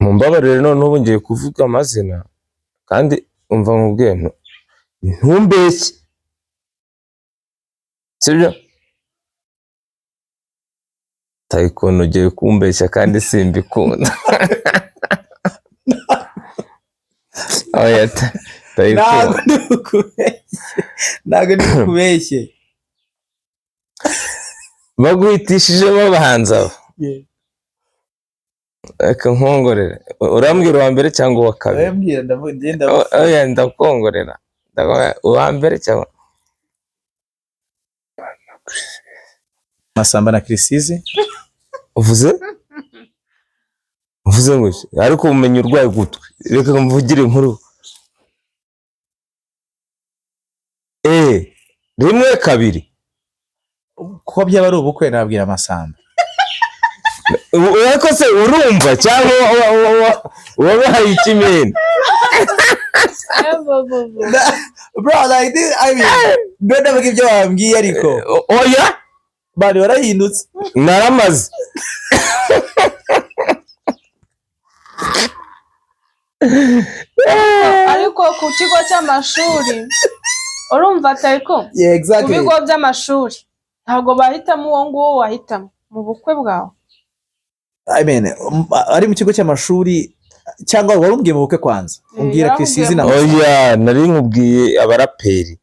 Mumbabarire, noneho ubu ngiye kuvuga amazina, kandi umva nkubwiye, ntumbeshye, sibyo? Tayikono, ugiye kumbeshya kandi simbikunda. Oya, Tayikono. Ntabwo ndi bukubeshye, ntabwo ndi bukubeshye. Baguhitishijemo abahanzi aba. Reka nkongorere. Urambwira uwa mbere cyangwa uwa kabiri? Urambwira, ndavuga, ngenda. Oya, ndakongorera. Uwa mbere cyangwa Masamba na Chriss Eazy. Uvuze ngo iki? Ariko umenye urwaye ugutwi, reka mvugire inkuru. Rimwe, kabiri. Kuko byaba ari ubukwe, nabwira Masamba. Ariko se urumva cyangwa wabahaye ikimina? Bro, like this, I mean, mbe ndavuga ibyo wambwiye, ariko Oya. Bari warahindutse. Naramaze. Ariko ku kigo cy'amashuri, urumva Tayiko? Yeah, Ku exactly. bigo by'amashuri ntabwo bahitamo uwo nguwo wahitamo mu bukwe bwawe. I mean, ari mu kigo cy'amashuri cyangwa wari umbwiye mu bukwe kwanza? Umbwira Yaramubwiye. Chriss Eazy na Oya, nari nkubwiye abaraperi.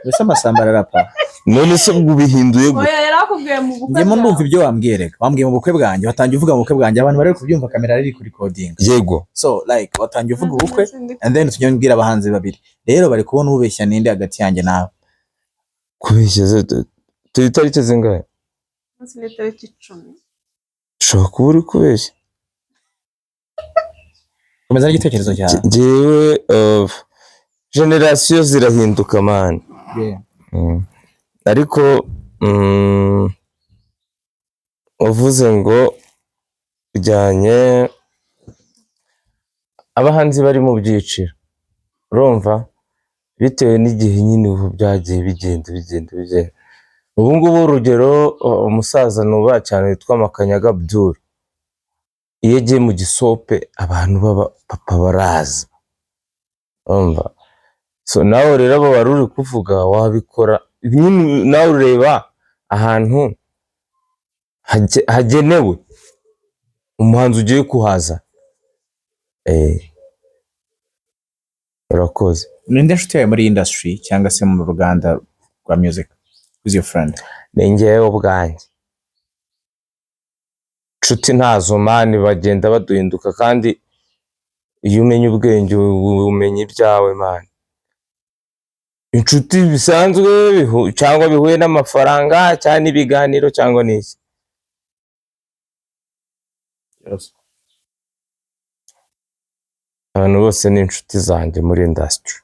Mbese Masamba ararapa? None se ubwo ubihinduye gute? Oya, yarakubwiye mu bukwe Njyemo ndumva bwawe. ibyo wambwiye. Reka, wambwiye mu bukwe bwanjye, watangiye uvuga mu bukwe bwanjye, abantu bari kubyumva, kamera iri kurikodinga. Yego. So like, watangiye uvuga ubukwe and then tujya mbwira abahanzi babiri. Rero bari kubona ubeshya ninde hagati yanjye nawe? Kubeshya se, turi itariki zingahe? Umunsi ni itariki 10. Ushobora kuba uri kubeshya. Komeza n'igitekerezo cyawe. Njyewe, generasiyo zirahinduka, man. Ariko uvuze ngo ujyanye abahanzi bari mu byiciro, urumva bitewe n'igihe nyine ubu byagiye bigenda bigenda bigenda. Ubu ngubu, urugero, umusaza nubaha cyane witwa Makanyaga Abdul, iyo agiye mu gisope abantu baba papa baraza, urumva? So nawe rero abo wari uri kuvuga wabikora nyine, nawe ureba ahantu hagenewe umuhanzi ugiye kuhaza. Urakoze. Ninde nshuti yawe muri industry cyangwa se mu ruganda rwa music? Who's your friend? Ni njyewe ubwanjye. Nshuti ntazo, man, bagenda baduhinduka, kandi iyo umenya ubwenge umenya ibyawe, man. Inshuti bisanzwe cyangwa bihuye n'amafaranga cyangwa n'ibiganiro cyangwa n'iki? Yes. Abantu bose ni inshuti zanjye muri industry,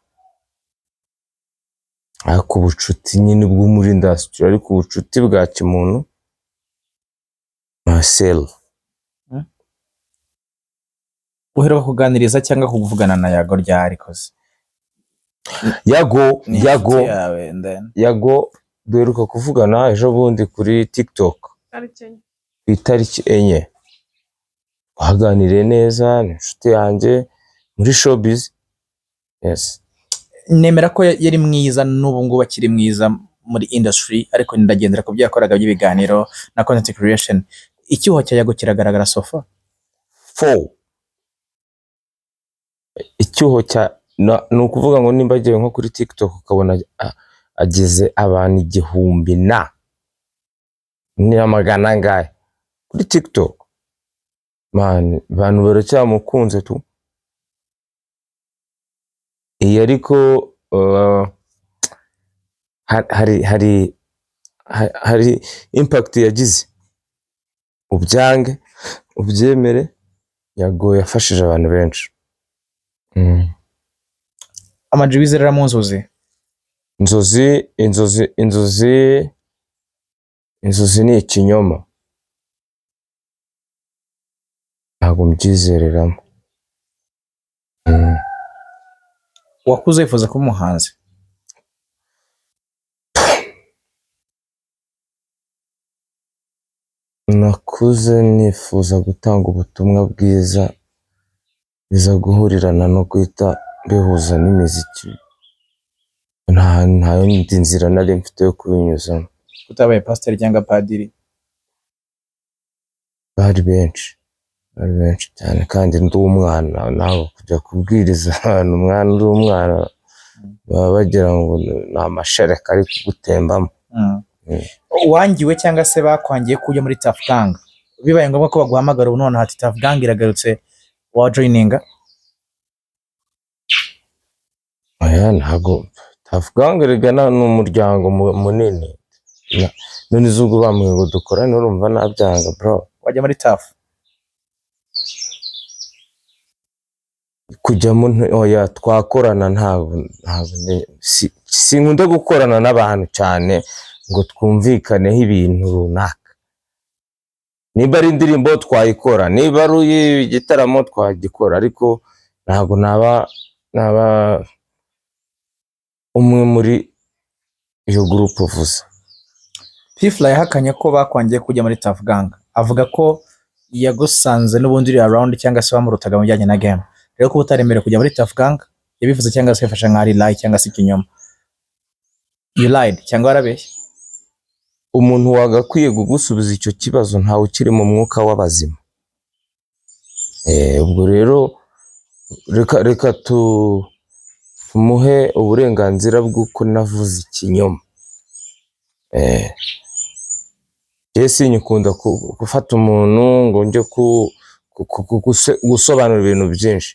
ariko ubucuti nyine bwo muri industry, ariko ubucuti bwa kimuntu, Marcel. Uheruka kuganiriza cyangwa kuvugana na Yago ryari koze? Yago? Ni inshuti Yago? yawe, and then Yago duheruka kuvugana ejo bundi kuri TikTok. Tariki 4. Ku itariki 4 twaganiriye neza. Ni inshuti yanjye muri showbiz, yes. Nemera ko yari mwiza, n'ubu ngubu akiri mwiza muri industry, ariko ndagendera ku byo yakoraga by'ibiganiro na content creation. Icyuho cya Yago kiragaragara so far. Four, icyuho cya ni ukuvuga ngo nimba agiye nko kuri TikTok ukabona ageze abantu igihumbi na magana angahe kuri TikTok. Man, abantu baracyamukunze tu. Iyi ariko hari impact yagize, ubyange ubyemere, Yago yafashije abantu benshi. Ama G, wizerera mu nzozi? Inzozi, inzozi, inzozi, inzozi ni ikinyoma, ntabwo mbyizereramo. Wakuze wifuza kuba umuhanzi? Nakuze nifuza gutanga ubutumwa bwiza, biza guhurirana no guhita bihuza n'imiziki. Nta yindi nzira nari mfite yo kubinyuzamo. Utabaye pasiteri cyangwa padiri? Bari benshi, bari benshi cyane, kandi ndi umwana, nawe kujya kubwiriza abantu umwana uri umwana baba bagira ngo ni amashereka ari kugutembamo. Wangiwe cyangwa se bakwangiye ko ujya muri Tuff Gang, bibaye ngombwa ko baguhamagara ubu nonaha ati Tuff Gang iragarutse, wa joininga? Oya, ntabwo Tuff Gang erega ni umuryango munini. None se ubwo bambwiye ngo dukorane, urumva nabyanga bro? Wajya muri Tuff? Kujyamo oya, twakorana, ntabwo, ntabwo sinkunda gukorana n'abantu cyane ngo twumvikaneho ibintu runaka. Niba ari indirimbo twayikora, niba ari igitaramo twagikora, ariko ntabwo naba umwe muri iyo group uvuze. P-Fla yahakanye ko bakwangiye kujya muri Tuff Gang, avuga ko yagusanze n'ubundi uri around cyangwa se wamurutaga mu bijyanye na game, rero kuba utaremerewe kujya muri Tuff Gang yabivuze cyangwa se yafashe nka ari lie cyangwa se ikinyoma. You lied cyangwa warabeshye? Umuntu wagakwiye kugusubiza icyo kibazo ntawe ukiri mu mwuka w'abazima. Ubwo rero reka tumuhe uburenganzira bw'uko navuze ikinyoma. Njye sinyikunda gufata umuntu ngo njye gusobanura ibintu byinshi.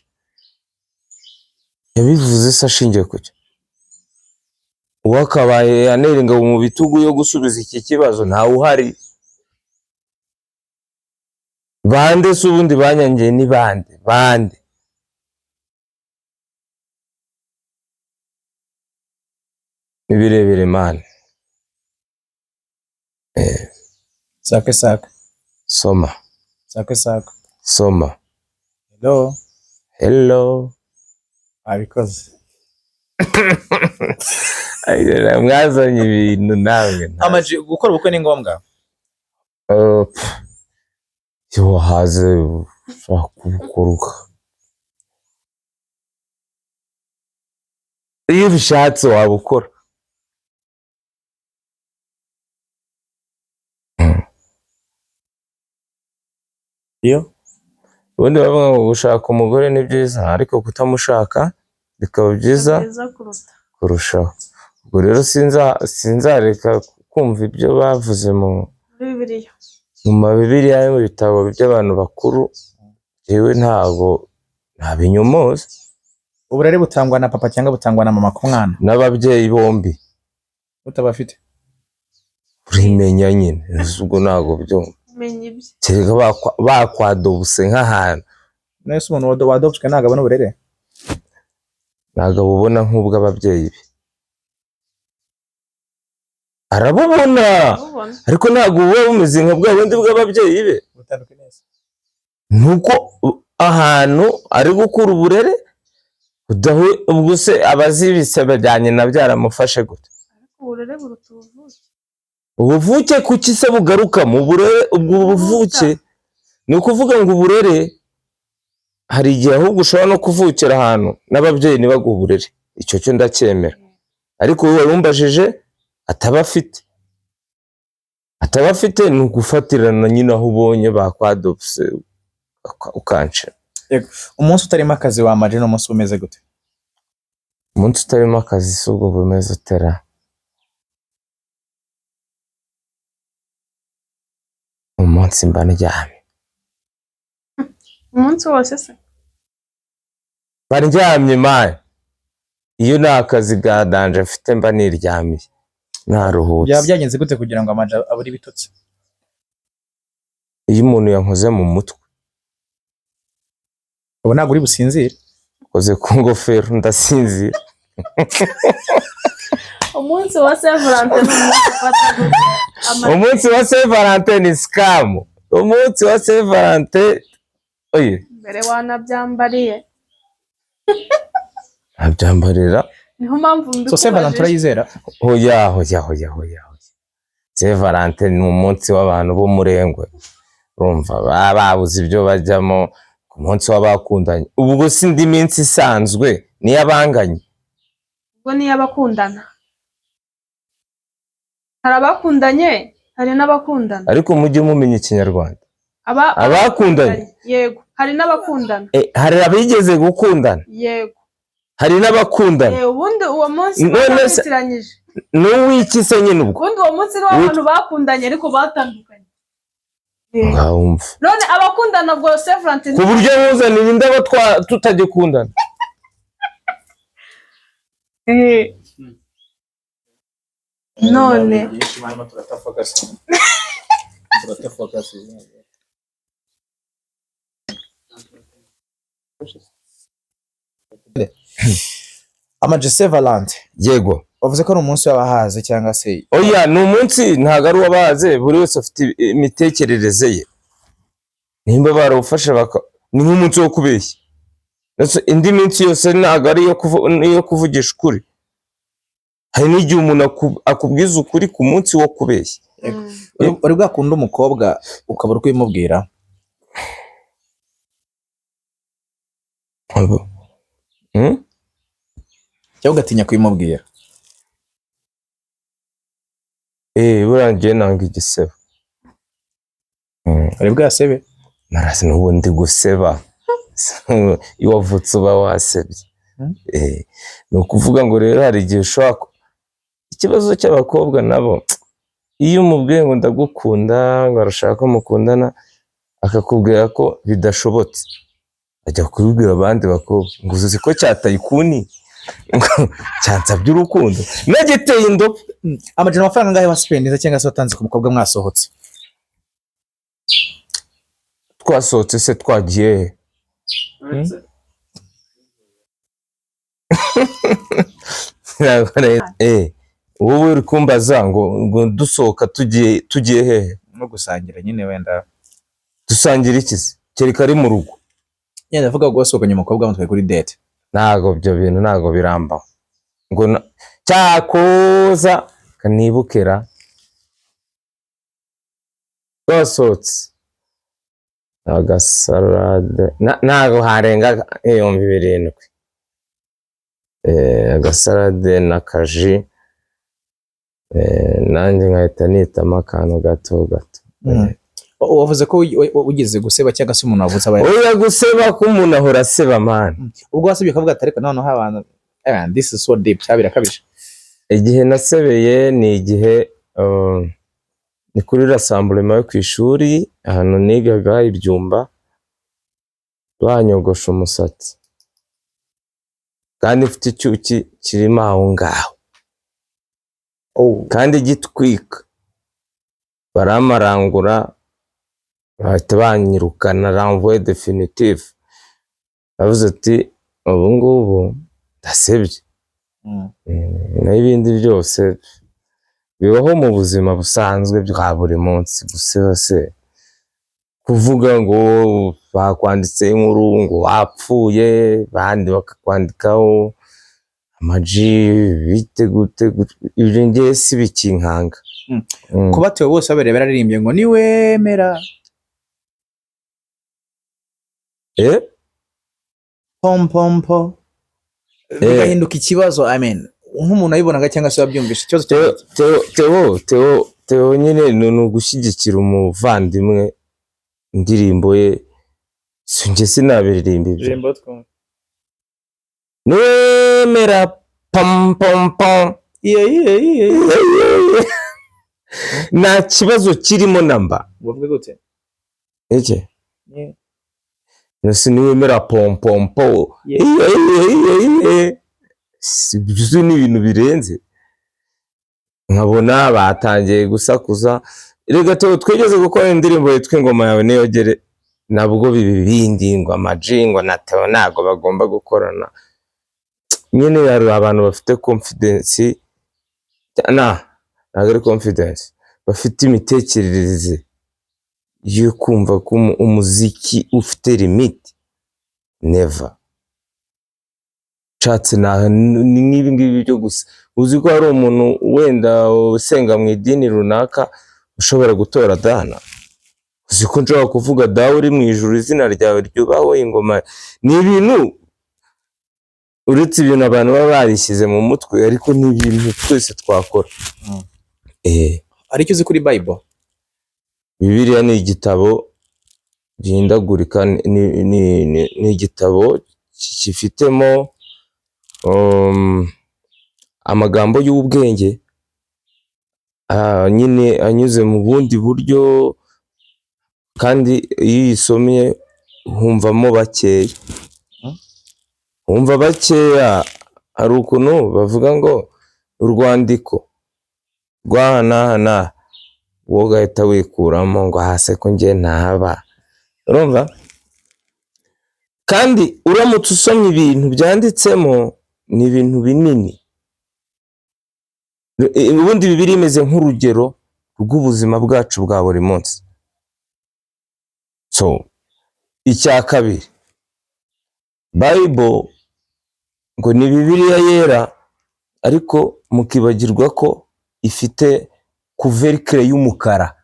Yabivuze se ashingiye ku ki? Uwakabaye anera ingabo mu bitugu yo gusubiza iki kibazo ntawe uhari. Bande se ubundi banyangiye ni bande? Bande? Ni birebire man. Sake sake. Soma. Sake sake. Soma. Hello. Hello. Abikoze. Ay, mwazanye ibintu nawe. Ama G, gukora ubukwe ni ngombwa? Iyo wahaze ushaka kubukoruka. Iyo ubishatse wabukora. Iyo? Ubundi bavuga ngo gushaka umugore ni byiza, ariko kutamushaka bikaba byiza Byiza kuruta. kurushaho. Ubwo rero sinzareka kumva ibyo bavuze muri Bibiliya. Mu mabibiliya yo mu bitabo by'abantu bakuru, jewe ntabwo ntabinyomoza. Uburere butangwa na papa cyangwa butangwa na mama ku mwana? N'ababyeyi bombi. Utabafite? Urimenya nyine, ubwo ntabwo byumva. Menya ibye. Kereka bakwadobuse nk'ahantu. Nese umuntu wadobuswe ntabwo abona uburere? Ntabwo abubona nk'ubw'ababyeyi be. Arabubona. Arabubona. Ariko ntabwo buba bumeze nka bwa bundi bw'ababyeyi be. Butandukanye neza. Nuko ahantu ari gukura uburere, ubwo se abazibise bajyanye na byaramufashe gute? Ariko uburere buruta ubuvuke. Ubuvuke kuki se bugaruka mu burere? Ubwo buvuke ni ukuvuga ngo uburere hari igihe ahubwo ushobora no kuvukira ahantu n'ababyeyi ntibaguhe uburere, icyo cyo ndacyemera. Ariko wowe warumbajije ataba afite, ataba afite ni ugufatirana nyine aho ubonye bakwadopse ukanshira. Yego. Umunsi utarimo akazi wa Ama G ni umunsi umeze gute? Umunsi utarimo akazi si ubwo bumeze utera. Umunsi mba ndyamye. Umunsi wose se? Mba ndyamye man. Iyo nta kazi ka danger mfite, mba niryamiye, Byaba naruhutse. byagenze gute kugira ngo Ama G abure ibitotsi? Iyo umuntu yankoze mu mutwe. Ubu ntabwo uri businzire. Koze ku ngofero, ndasinzira. Umunsi wa Saint Valentin ni umunsi ufata gute? Umunsi wa Saint Valentin ni scam. Umunsi wa Saint Valentin, oye. Mbere wanabyambariye. Abyambarira. Niho mpamvu So Saint Valentin mbikubajije. urayizera? Hoya, hoya, hoya, hoya, hoya! Saint Valentin ni umunsi w'abantu b'umurengwe, urumva baba babuze ibyo bajyamo ku munsi w'abakundanye. Ubwo si indi minsi isanzwe niyo abanganye? Ubwo niyo abakundana. Hari abakundanye, hari n'abakundana. Ariko mujye mumenya Ikinyarwanda. Abakundanye. Yego, hari n'abakundana. Hari abigeze gukundana. Yego. Hari n'abakundana. Ubundi uwo munsi None se- barabitiranyije. N'uw'iki se nyine ubwo? Ubundi uwo munsi ni w'abantu bakundanye ariko batandukanye. Ngawumva. None abakundana ubwo Saint Valentin Ku buryo nkuzanira indabo tutagikundana. None Byinshi barimo turatafokasi, turatafokasi. Ama G, Saint Valentin. Yego. Wavuze ko ari umunsi w'abahaze cyangwa se? Oya, ni umunsi, ntabwo ari uw'abahaze. Buri wese afite imitekerereze ye. Nimba barawufashe baka ni nk'umunsi wo kubeshya. Ndetse indi minsi yose ntabwo ari iyo kuvugisha ukuri. Hari n'igihe umuntu akubwiza ukuri ku munsi wo kubeshya. Uri bwakunda umukobwa ukabura uko ubimubwira? Hmm? Cyangwa ugatinya kubimubwira? Buriya njyewe nanga igisebo. Uri bwasebe? Narasi n'ubu ndi guseba. Iyo wavutse uba wasebye. Ni ukuvuga ngo rero hari igihe ushobora ikibazo cy'abakobwa nabo, iyo umubwiye ngo ndagukunda, ngo arashaka ko mukundana, akakubwira ko bidashobotse, ajya kubibwira abandi bakobwa ngo uzi ko cyatayikuni, ngo cyansabye urukundo, nagiteye indobo. Ama G, amafaranga angahe wasipendinze cyangwa se watanze ku mukobwa mwasohotse? Twasohotse se twagiye he? Ntabwo wowe uri kumbaza ngo dusohoka tugiye hehe? No gusangira nyine wenda. Dusangira iki se? Kereka ari mu rugo. Nyine ndavuga ngo wasohokanye umukobwa mutwaye kuri date. Ntago ibyo bintu ntago birambaho ngo cyakoza kanibukira twasohotse agasarade ntago harenga 7000. Agasarade n'akaji, nanjye nkahita nitamo akantu gato gato. Wavuze ko wigeze guseba cyangwa se umuntu wavutse aba Oya, guseba ko umuntu ahora aseba man. Ubwo wasebye ukavuga ati ariko noneho abantu, this is so deep cyangwa birakabije? Igihe nasebeye ni igihe ni kuri rassemblement yo ku ishuri ahantu nigaga ibyumba, banyogosha umusatsi kandi mfite icyuki kirimo aho ngaho kandi gitwika, baramarangura, bahita banyirukana, renvoi définitive. Bavuze ati ubu ngubu ndasebye. Naho ibindi byose bibaho mu buzima busanzwe bwa buri munsi. Guseba se, kuvuga ngo bakwanditseho inkuru ngo wapfuye, abandi bakakwandikaho Ama G, bite gute gute, ibyo ngewe si bikinkanga. Kuba Theo bose babereye bararirimbye ngo niwemera pompompo, bigahinduka ikibazo, I mean, nk'umuntu wabibonaga cyangwa se wabyumvishe, ikibazo Theo cya Theo Theo Theo Theo nyine ni ugushyigikira umuvandimwe, indirimbo ye, si njye sinabiririmba ibyo. Niwemera pam pam pam. Iye. Nta kibazo kirimo namba. Bavuge gute? Iki? Nasi niwemera pompompo. Ibyo ni ibintu birenze. Nkabona batangiye gusakuza. Reka twigeze gukora indirimbo yitwa Ingoma Yawe Niyogere, nabwo bibi bindi ngo Ama-G ngo na Theo ntabwo bagomba gukorana. Nyine hari abantu bafite confidence, na ntabwo ari confidence, bafite imitekerereze yo kumva ko umuziki ufite limit. Never. Nshatse ni nk'ibi ngibi byo gusa. Uzi ko hari umuntu wenda usenga mu idini runaka ushobora gutora Dana? Uzi ko nshobora kuvuga Dawe uri mu ijuru, izina ryawe ryubahwe, ingoma. Ni ibintu, uretse ibintu abantu baba barishyize mu mutwe, ariko ni ibintu twese twakora. Hari icyo uzi kuri Bible? Bibiliya ni igitabo gihindagurika, ni igitabo gifitemo amagambo y'ubwenge, nyine anyuze mu bundi buryo, kandi iyo uyisomye wumvamo bakeya. Wumva bakeya. Hari ukuntu bavuga ngo urwandiko rw'aha n'aha n'aha, wowe ugahita wikuramo ngo hase ko njye ntaba. Urumva? Kandi uramutse usomye ibintu byanditsemo, ni ibintu binini. Ubundi Bibiliya imeze nk'urugero rw'ubuzima bwacu bwa buri munsi. So icya kabiri, Bible ngo ni Bibiliya yera, ariko mukibagirwa ko ifite couvercle y'umukara.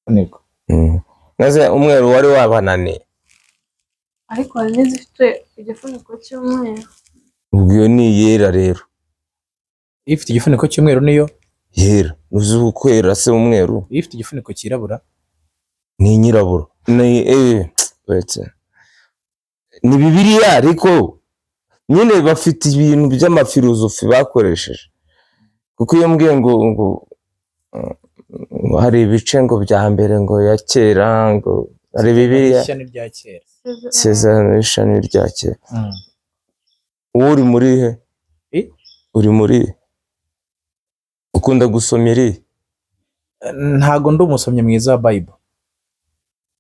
Niko. Maze umweru wari wabananiye. Ariko hari n'izifite igifuniko cy'umweru. Ubwo iyo ni iyera rero. Ifite igifuniko cy'umweru niyo Yera uzi ukwera se umweru? Ifite igifuniko cyirabura. Ni inyirabura, ni uretse ni Bibiliya, ariko nyine bafite ibintu by'amafilozofi bakoresheje, kuko iyo mbwiye ngo hari ibice ngo bya mbere ngo ya kera, ngo hari Bibiliya Ishya n'irya kera. Isezerano rishya n'irya kera. Wowe uri muri he? Eh? Uri muri he? Ukunda gusoma iri? Ntago ndi umusomyi mwiza wa Bible.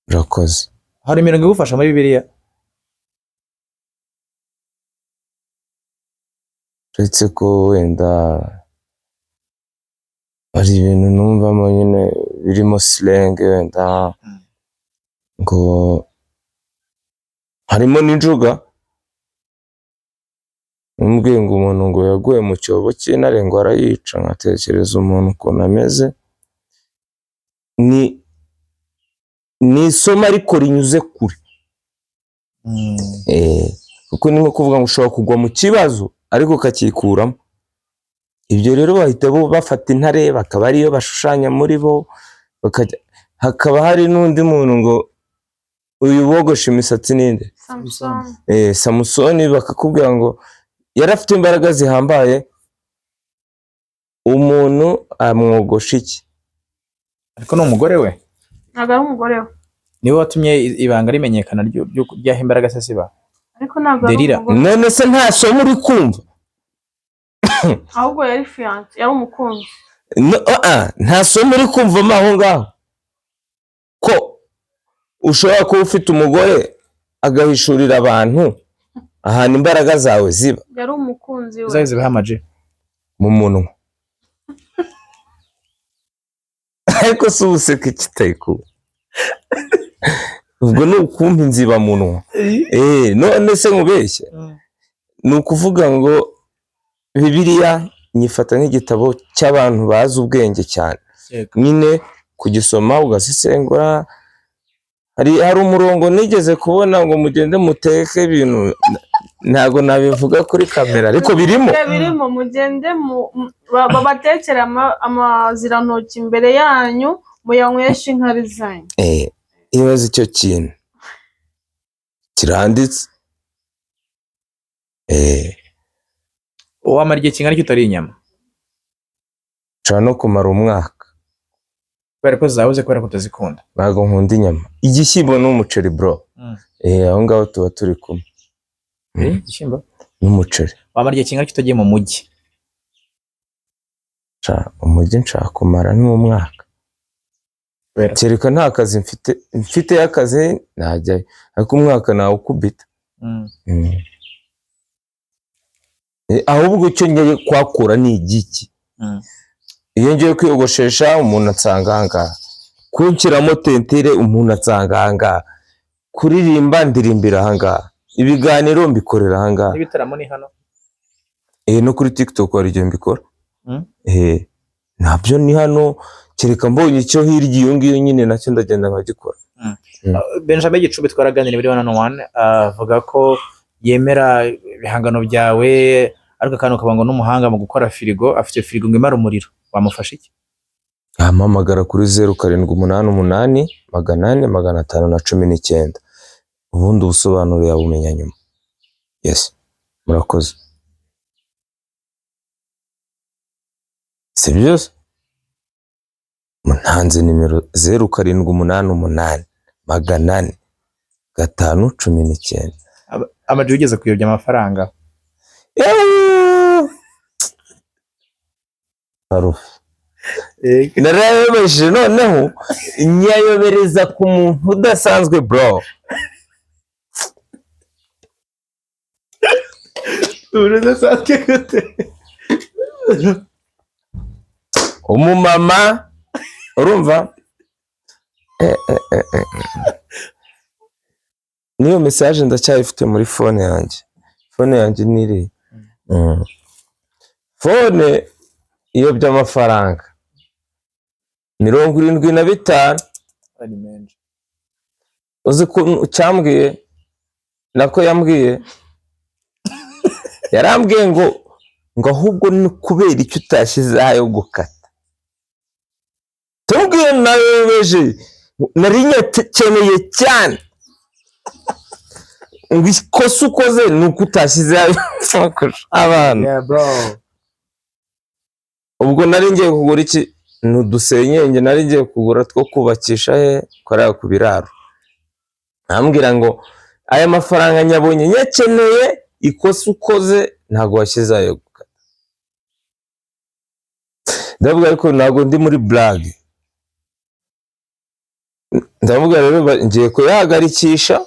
Urakoze. Hari imirongo igufasha muri Bibiliya? Uretse ko wenda hari ibintu numvamo nyine birimo slang, wenda ngo harimo n'injuga. Umbwiye ngo umuntu ngo yaguye mu cyobo cy'intare ngo arayica, nkatekereza umuntu ukuntu ameze. Ni isomo ariko rinyuze kure. Kuko ni nko kuvuga ngo ushobora kugwa mu kibazo ariko ukakikuramo. Ibyo rero bahita bo bafata intare bakaba ariyo bashushanya muri bo, bakajya. Hakaba hari n'undi muntu ngo uyu wogoshe imisatsi ninde? Samusoni. Samusoni, bakakubwira ngo yari afite imbaraga zihambaye, umuntu amwogosha iki? Ariko ni umugore we. Ntabwo ari umugore we. Niwe watumye ibanga rimenyekana ry'aho imbaraga se ziba. Ariko ntabwo ari Delila. umugore. None se nta somo uri kumva? Ahubwo yari fiancé, yari umukunzi. No, nta somo uri kumvamo aho ngaho, ko ushobora kuba ufite umugore agahishurira abantu ahantu imbaraga zawe ziba. Yari umukunzi we. Zawe zibaho amaji. Mu munwa. Ariko si ubuseka ikitari kuba, ubwo ni ukumpa inzibamunwa. None se nkubeshye? Ni ukuvuga ngo Bibiliya nyifata nk'igitabo cy'abantu bazi ubwenge cyane. Nyine kugisoma ugasesengura. Hari umurongo nigeze kubona ngo mugende muteke ibintu, ntabwo nabivuga kuri kamera ariko birimo. Birimo, mugende babatekere amazirantoki imbere yanyu, muyanyweshe inkari zanyu. Ibaze icyo kintu kiranditse. Wamara igihe kingana iki utariye inyama? Nshobora no kumara umwaka. Kubera ko zabuze, kubera ko utazikunda? Ntabwo nkunda inyama, igishyimbo n'umuceri, bro. Aho ngaho tuba turi kumwe. Igishyimbo n'umuceri. Wamara igihe kingana iki utagiye mu mujyi? Sha, umujyi nshaka kumara n'umwaka. Kubera? Kereka nta kazi mfite. Mfite akazi najyayo, ariko umwaka nawukubita. Ahubwo icyo ngiye kuhakura ni igiki? Iyo ngiye kwiyogoshesha, umuntu ansanga ahangaha. Kunshyiramo teinture, umuntu ansanga ahangaha. Kuririmba, ndirimbira ahangaha. Ibiganiro mbikorera ahangaha. N'ibitaramo ni hano? No kuri TikTok hari igihe mbikora. Nabyo ni hano, kereka mbonye icyo hirya iyo ngiyo nyine, nacyo ndagenda nkagikora. Benjamin Gicumbi twaraganiriye muri One on One, avuga ko yemera ibihangano byawe, ariko akantu kavuga ngo n'umuhanga mu gukora firigo, afite firigo ngo imara umuriro. Wamufasha iki? Yampamagara kuri 0788 400 519, ubundi ubusobanuro yabumenya nyuma. Yes, murakoze. Si byose, ntanze nimero 0788 400 519. Ama G, wigeze kuyobya amafaranga? Eeeh! Parufe narayobeje, noneho nyayobereza ku muntu udasanzwe, bro. Udasanzwe gute? Umumama, urumva, niyo message ndacyayifite muri phone yanjye. Phone yanjye niri phone iyobya amafaranga 75. Ari menshi. Uzi ko cyambwiye, nako yambwiye, yarambwiye ngo ahubwo ni kubera icyo utashyize ayo gukata. Tubwiye nayobeje, nari nyakeneye cyane, ngo ikosa ukoze ni uko utashyize ayo abana. Yeah, bro. Ubwo nari ngiye kugura iki? Ni udusenyenge nari ngiye kugura two kubakisha he korera ku biraro. Ambwira ngo aya mafaranga nyabonye nyakeneye, ikosa ukoze ntabwo washyize ayo gukata. Ndavuga ariko ntabwo ndi muri blague. Ndavuga rero ngiye kuyahagarikisha.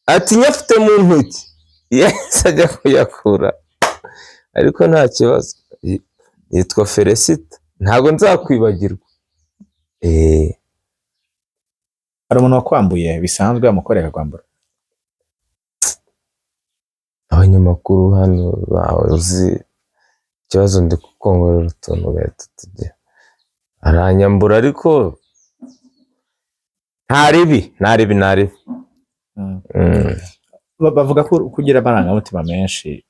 Ati nyafite mu ntoki, yahise ajya kuyakura, ariko nta kibazo. Yitwa Felicita, ntabwo nzakwibagirwa. Hari umuntu wakwambuye bisanzwe, amukorera kwambura? Abanyamakuru hano bawe, uzi ikibazo, ndi kukongorera utuntu ugahita tujya aranyambura, ariko nta ribi, nta ribi, nta ribi. Bavuga ko kugira amarangamutima menshi.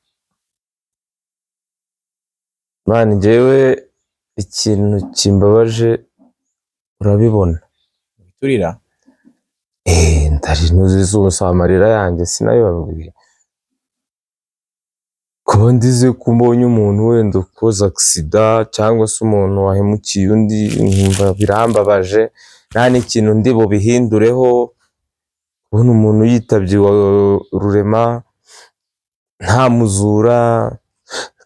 Man, njyewe ikintu kimbabaje urabibona. Turira? Ndari ntuzi amarira yanjye sinabibabwiye. Kuba ndize ko mbonye umuntu wenda ukoze accident cyangwa se umuntu wahemukiye undi, nkumva birambabaje, nta n'ikintu ndi bubihindureho. Kubona umuntu yitabye rurema nta muzura,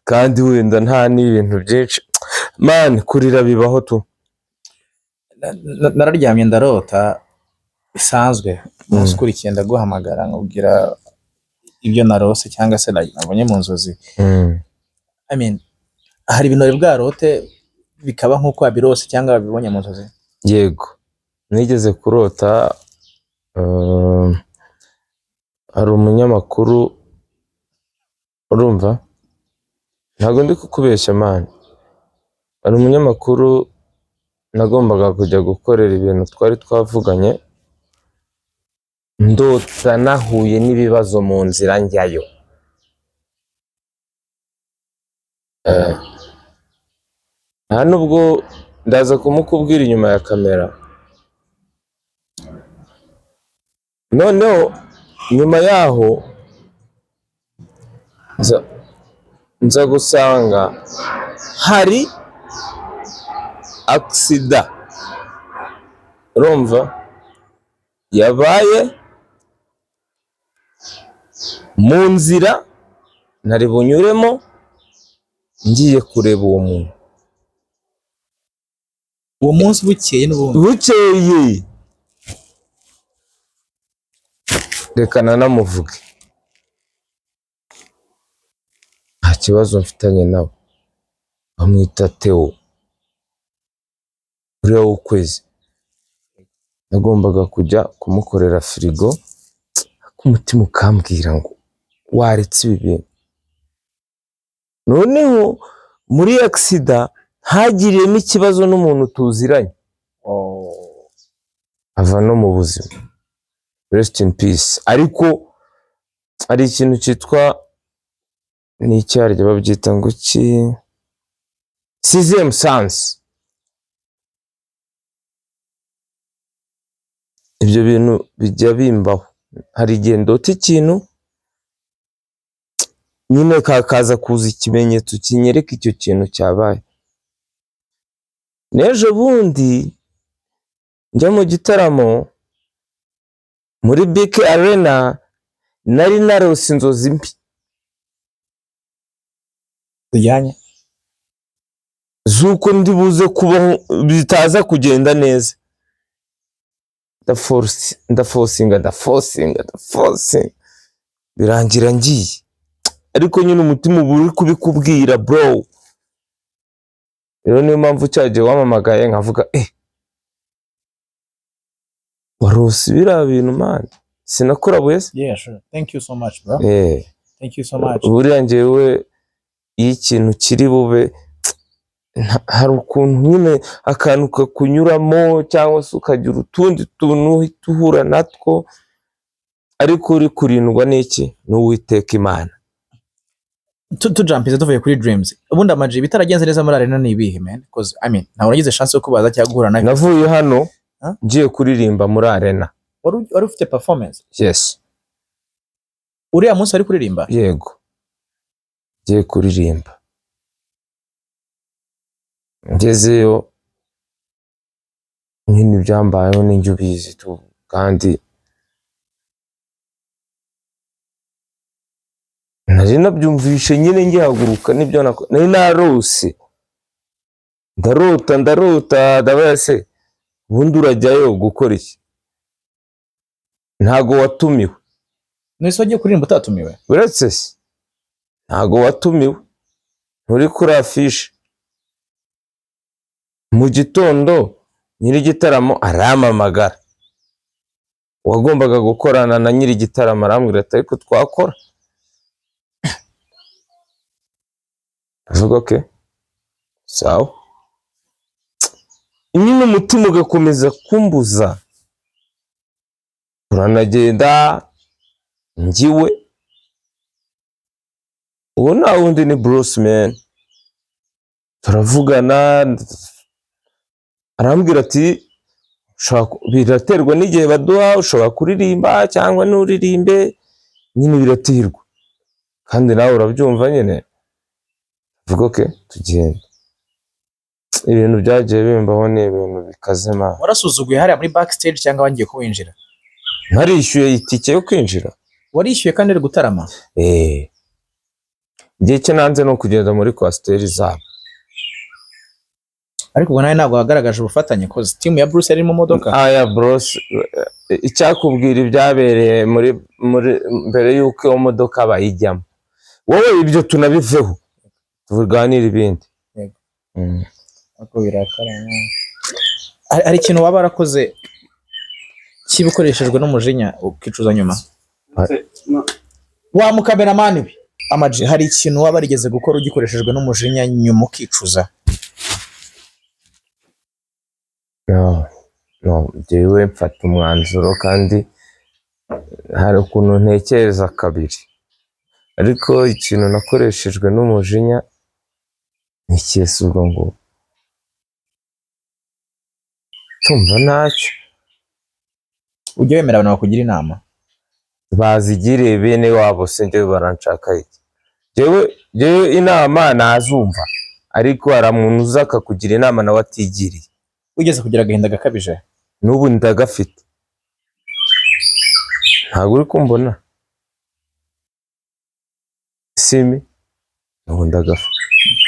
kandi wenda nta n'ibintu byinshi, man, kurira bibaho tu. Nararyamye ndarota bisanzwe, umunsi ukurikiye ndaguhamagara nkubwira ibyo narose cyangwa se nabonye mu nzozi. I mean, hari ibintu wari bwarote bikaba nk'uko wabirose cyangwa wabibonye mu nzozi? Yego, nigeze kurota, hari umunyamakuru, urumva, ntabwo ndi kukubeshya, man, hari umunyamakuru nagombaga kujya gukorera ibintu twari twavuganye, ndota nahuye n'ibibazo mu nzira njyayo. Nta nubwo ndaza kumukubwira inyuma ya kamera. Noneho nyuma yaho nza gusanga hari accident. Urumva, yabaye mu nzira ntari bunyuremo ngiye kureba uwo muntu. Uwo munsi bukeye n'ubundi? Bukeye. Reka nanamuvuge, nta kibazo mfitanye nawe. Bamwita Theo, uriya w'ukwezi. Nagombaga kujya kumukorera firigo, ariko umutima ukambwira ngo waretse ibi bintu. Noneho muri accident hagiriyemo ikibazo n'umuntu tuziranye, ava no mu buzima, rest in peace. Ariko hari ikintu cyitwa, ni icyaryo babyita ngo ki, sixième sens. Ibyo bintu bijya bimbaho. Hari igihe ndota ikintu nyine, kakaza kuza ikimenyetso kinyereka icyo kintu cyabaye. N'ejo bundi njya mu gitaramo muri BK Arena, nari narose inzozi mbi. Zijyanye z'uko ndi buze kubaho bitaza kugenda neza. Ndaforcinga, ndaforcinga, ndaforcinga, birangira ngiye. Ariko nyine umutima uba uri kubikubwira, bro. Rero niyo mpamvu cyagiye wamamagaye nkavuga: "Warose biriya bintu, man, sinakurabuye se?" Yeah, sure. Thank you so much, bro. Thank you so much. Buriya njyewe iyo ikintu kiri bube, hari ukuntu nyine akantu kakunyuramo, cyangwa se ukagira utundi tuntu uhita uhura natwo, ariko uri kurindwa n'iki? N'Uwiteka Imana. Tujumpize tuvuye kuri dreams. Ubundi Ama G, bitaragenze neza muri arena ni ibihe, man? 'Cause, I mean, ntabwo nagize chance yo kubaza cyangwa guhura nawe. Navuye hano Huh? ngiye kuririmba muri arena. Wari ufite performance? Yes. Uriya munsi wari kuririmba? Yego, ngiye kuririmba. Ngezeyo nyine ibyambayeho ninjye ubizi tu. Kandi nari nabyumvishe nyine ngihaguruka nibyo nari narose. Ndarota, ndarota, ndabaye se ubundi urajyayo gukora iki? Ntago watumiwe. None wagiye kuririmba utatumiwe? Uretse se, ntago watumiwe, nturi kuri afishe. Mu gitondo nyir'igitaramo arampamagara, uwagombaga gukorana na nyir'igitaramo arambwira ati: "Ariko twakora." Avuga: "Okay, sawa." Nyine umutima ugakomeza kumbuza, turanagenda ngiwe. Uwo nta wundi ni Bruce, man. Turavugana, arambwira ati: "Biraterwa n'igihe baduha, ushobora kuririmba cyangwa nturirimbe, nyine biraterwa kandi nawe urabyumva nyine." Vuga: "Okay, tugende." Ibintu byagiye bimbaho ni ibintu bikaze, man. Warasuzuguye hariya muri backstage cyangwa wangiye kuwinjira? Ntarishyuye itike yo kwinjira. Warishyuye kandi uri gutarama? Eh, igihe cyo nanze no kugenda muri coaster zabo. Ariko ubwo nawe ntabwo wagaragaje ubufatanye, 'cause team ya Bruce yari mu modoka. Aya bros, icyakubwira ibyabereye muri mbere y'uko iyo modoka bayijyamo, wowe ibyo tunabiveho tuganire ibindi. Yego. Ariko birakara. Hari ikintu waba warakoze kiba ukoreshejwe n'umujinya ukicuza nyuma? Wa mukameramani we, Ama G, hari ikintu waba warigeze gukora ugikoreshejwe n'umujinya nyuma ukicuza? No, njyewe mfata umwanzuro kandi hari ukuntu ntekereza kabiri. Ariko ikintu nakoreshejwe n'umujinya ni ikihe ubwo ngo tumva ntacyo. Ujya wemera abantu bakugira inama? Bazigiriye bene wabo se, njyewe baranshaka iki? Njyewe inama nazumva, ariko hari umuntu uza akakugira inama nawe atigiriye. Wigeze kugira agahinda gakabije? N'ubu ndagafite, ntabwo uri kumbona simi, n'ubu ndagafite.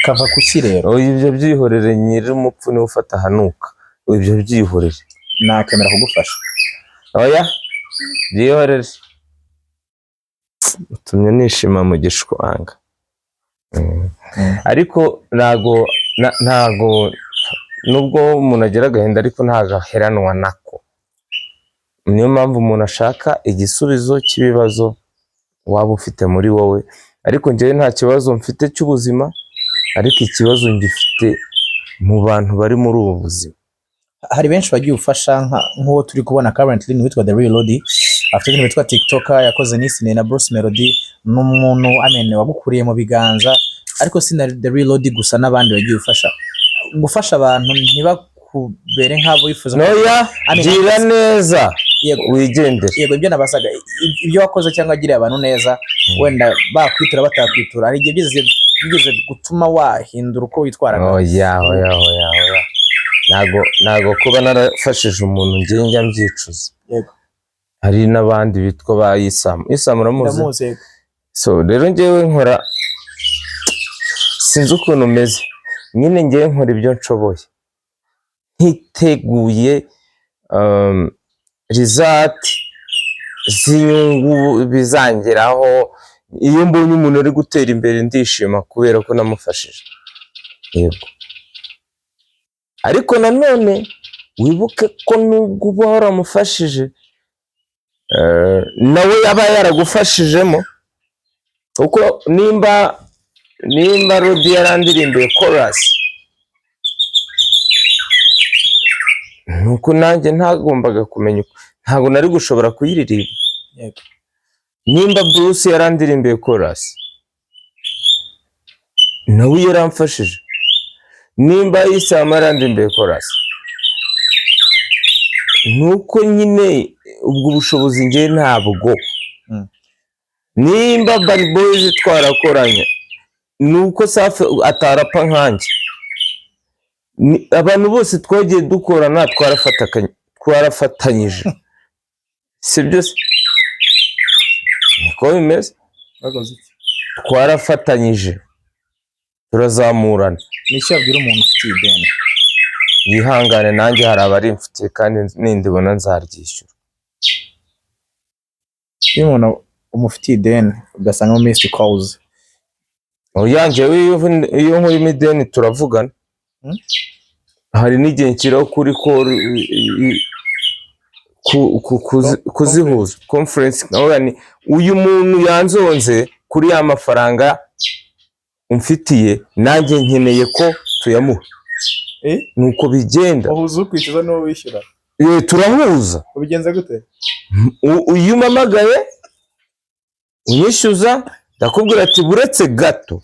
Kava kuki rero? Oya, ibyo byihorere, nyiri umupfu niwe ufata ahanuka, ibyo byihorere. Nakemera kugufasha. Oya, byihorere, utumye nishima mu gishwanga. Ariko ntago nubwo umuntu agira agahinda, ariko ntago aheranwa nako. Niyo mpamvu umuntu ashaka igisubizo cy'ibibazo waba ufite muri wowe. Ariko njyewe nta kibazo mfite cy'ubuzima, ariko ikibazo ngifite mu bantu bari muri ubu buzima. Hari benshi bagiye ufasha, nk'uwo turi kubona currently ni witwa The Real Lodi, afite ibintu witwa TikToker yakoze n'isine na Bruce Melody. Ni umuntu, I mean, wagukuriye mu biganza, ariko si na The Real Lodi gusa, n'abandi bagiye ufasha. Gufasha abantu ntibakubere nk'abo wifuza. Noya. I mean, gira neza Yego. wigendere. Yego, ibyo nabasaga, ibyo wakoze cyangwa wagiriye abantu neza, wenda bakwitura batakwitura, hari igihe byigeze gutuma wahindura uko witwaraga? Oya, oya, oya, oya, ntago kuba narafashije umuntu njye njya mbyicuza. Hari n'abandi bitwa ba Isamu. Isamu uramuzi? Ndamuzi, yego. So rero njyewe nkora, sinzi ukuntu umeze nyine, njyewe nkora ibyo nshoboye ntiteguye result z'inyungu bizangeraho. Iyo mbonye umuntu ari gutera imbere ndishima kubera ko namufashije, yego. Ariko nanone wibuke ko nubwo uba waramufashije, nawe yaba yaragufashijemo, kuko nimba Rodi yarandirimbiye chorus, nuko nanjye ntagombaga kumenya ntabwo nari gushobora kuyiririmba. Nimba Bruce yarandirimbiye chorus, nawe yaramfashije. Nimba Isama yarandirimbiye chorus, nuko nyine ubwo bushobozi njye ntabwo. Nimba Bad Boys twarakoranye, nuko Safi atarapa nkanjye. Abantu bose twagiye dukorana twarafatanyije, sibyo se? Niko bimeze. Bakoze iki? Twarafatanyije turazamurana. Ni icyo wabwira umuntu ufitiye ideni? Yihangane, nanjye hari abari mfitiye, kandi nindibona nzaryishyura. Iyo umuntu umufitiye ideni ugasanga missed calls? Oya, njyewe iyo nkurimo ideni turavugana. Hari n'igihe nshyiraho kuri call kuzihuza conference, nkavuga nti uyu muntu yanzonze kuri ya mafaranga umfitiye, nanjye nkeneye ko tuyamuha. Nuko bigenda. Uhuza ukwishyuza n'uwo wishyura? Turahuza. Ubigenza gute? Iyo umpamagaye unyishyuza, ndakubwira ati buretse gato.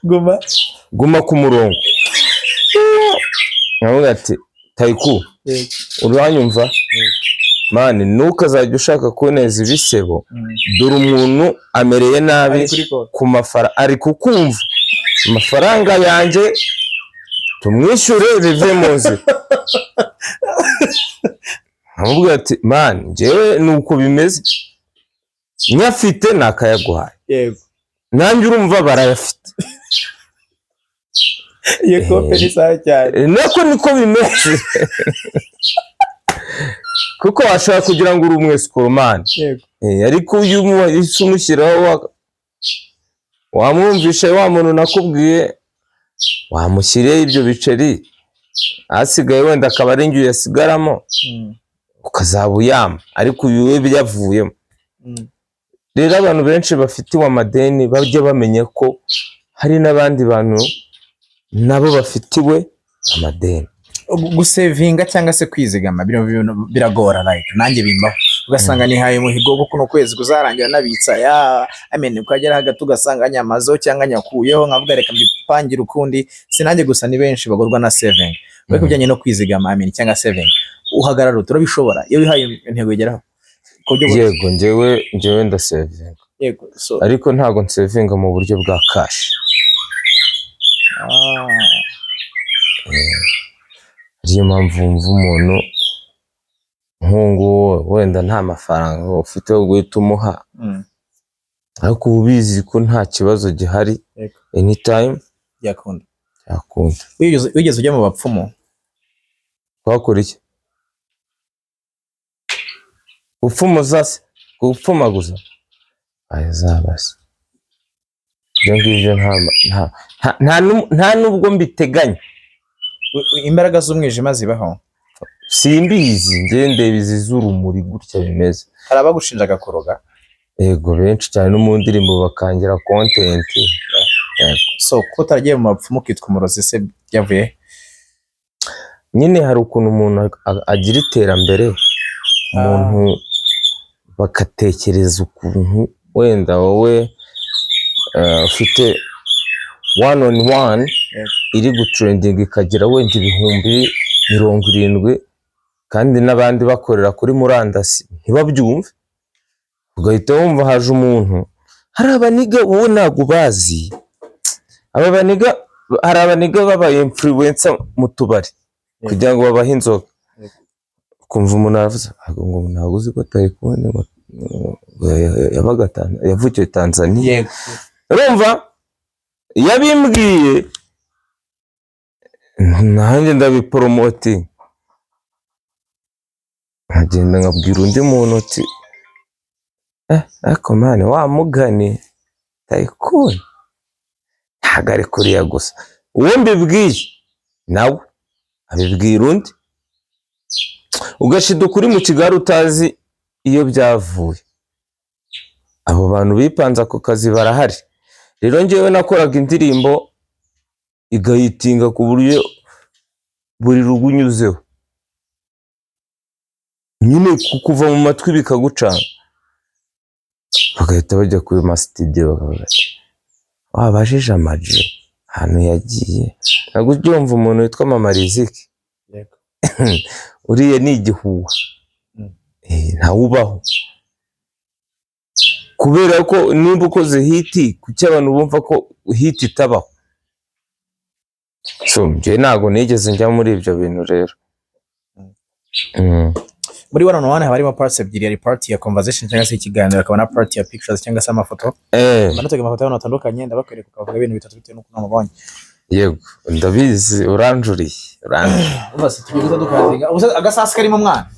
Guma. Guma ku murongo. Nkavuga ati tayiku, uranyumva man, ntukazajya ushaka kuneza ibisebo. Dore umuntu amereye nabi. Ari kuri call. Ku mafaranga ari kukumva, amafaranga yanjye tumwishyure bive mu nzira. Nkamubwira ati man, njyewe ni uko bimeze, nyafite nakayaguhaye. Nanjye urumva barayafite. Iyo kope ni sawa cyane. Nako niko bimeze, kuko washobora kugira ngo uri umwesikoromani. Ariko iyo uhise umushyiraho wamwumvishe wa muntu nakubwiye wamushyiriyeho ibyo biceri, asigaye wenda akaba ari njye uyasigaramo, ukazaba uyama, ariko uyu we byavuyemo. Rero abantu benshi bafitiwe amadeni bajye bamenya ko hari n'abandi bantu nabo bafitiwe amadeni. Gusevinga cyangwa se kwizigama bino bintu biragora, like nanjye bimbaho, ugasanga nihaye umuhigo wo kuno kwezi kuzarangira nabitsa ya, I mean, ukagera hagati ugasanga nyamazeho cyangwa nyakuyeho, nkavuga reka mbipangire ukundi. Si nanjye gusa, ni benshi bagorwa na saving. Ariko bijyanye no kwizigama, I mean, cyangwa saving, uhagarara ute? Urabishobora iyo wihaye intego igeraho ku buryo Yego, njyewe ndasevinga. Yego, so Ariko ntabwo nsevinga mu buryo bwa cash. Ariyo mpamvu wumva umuntu Nk'uwo wenda nta mafaranga ufite yo guhita umuha, ariko uba ubizi ko nta kibazo gihari, anytime Byakunda. Byakunda. Wigeze ujya mu bapfumu? Twakora iki? Gupfumuza se? Gupfumaguza aya zabase, ibyo ngibyo nta nubwo mbiteganya. Imbaraga z'umwijima zibaho? Simbizi, njye ndeba izi z'urumuri gutya bimeze. Hari abagushinjaga kuroga? Yego, benshi cyane, no mu ndirimbo bakangira content. So ko utaragiye mu bapfumu ukitwa umurozi se byavuye he? Nyine hari ukuntu umuntu agira iterambere, umuntu bagatekereza ukuntu wenda wowe ufite one on one iri gutrendinga, ikagira wenda 70,000, kandi n'abandi bakorera kuri murandasi ntibabyumve, ugahita wumva haje umuntu. Hari abanigga wowe ntabwo ubazi, aba banigga, hari abanigga baba influencer mu tubari kugira ngo babahe inzoga. Ukumva umuntu aravuze ngo ntabwo uzi ko Taikun ngo yabaga yavukiye Tanzania. Urumva iyo abimbwiye nanjye ndabiporomotinga, nkagenda nkabwira undi muntu uti: "Eh, ariko man, wa mugani Taikun ntabwo ari kuriya gusa." Uwo mbibwiye nawe abibwira undi, ugashiduka uri mu kigali utazi iyo byavuye. Abo bantu bipanze ako kazi barahari. Rero njyewe nakoraga indirimbo igahitinga ku buryo buri rugo unyuzeho nyine kuva mu matwi bikagucanga, bagahita bajya kuri masitidiyo bakavuga ati: "Wabajije Ama-G ahantu yagiye?" Ntabwo ujya wumva umuntu witwa Mama Riziki? Yego. Uriya ni igihuha. Ntawubaho, kubera ko nimba ukoze hit, kuki abantu bumva ko hit itabaho? So njye ntabwo nigeze njya muri ibyo bintu rero. Muri one on one haba harimo parts ebyiri: hari part ya conversation cyangwa se ikiganiro, hakaba na part ya pictures cyangwa se amafoto. Mba amafoto y'abantu batandukanye, ndabakwereka ukavuga ibintu bitatu bitewe n'ukuntu wamubonye. Yego, ndabizi, uranjuriye, uranjuriye. Urumva se tugiye guhita dukazinga. Ubu se agasasi karimo mwana?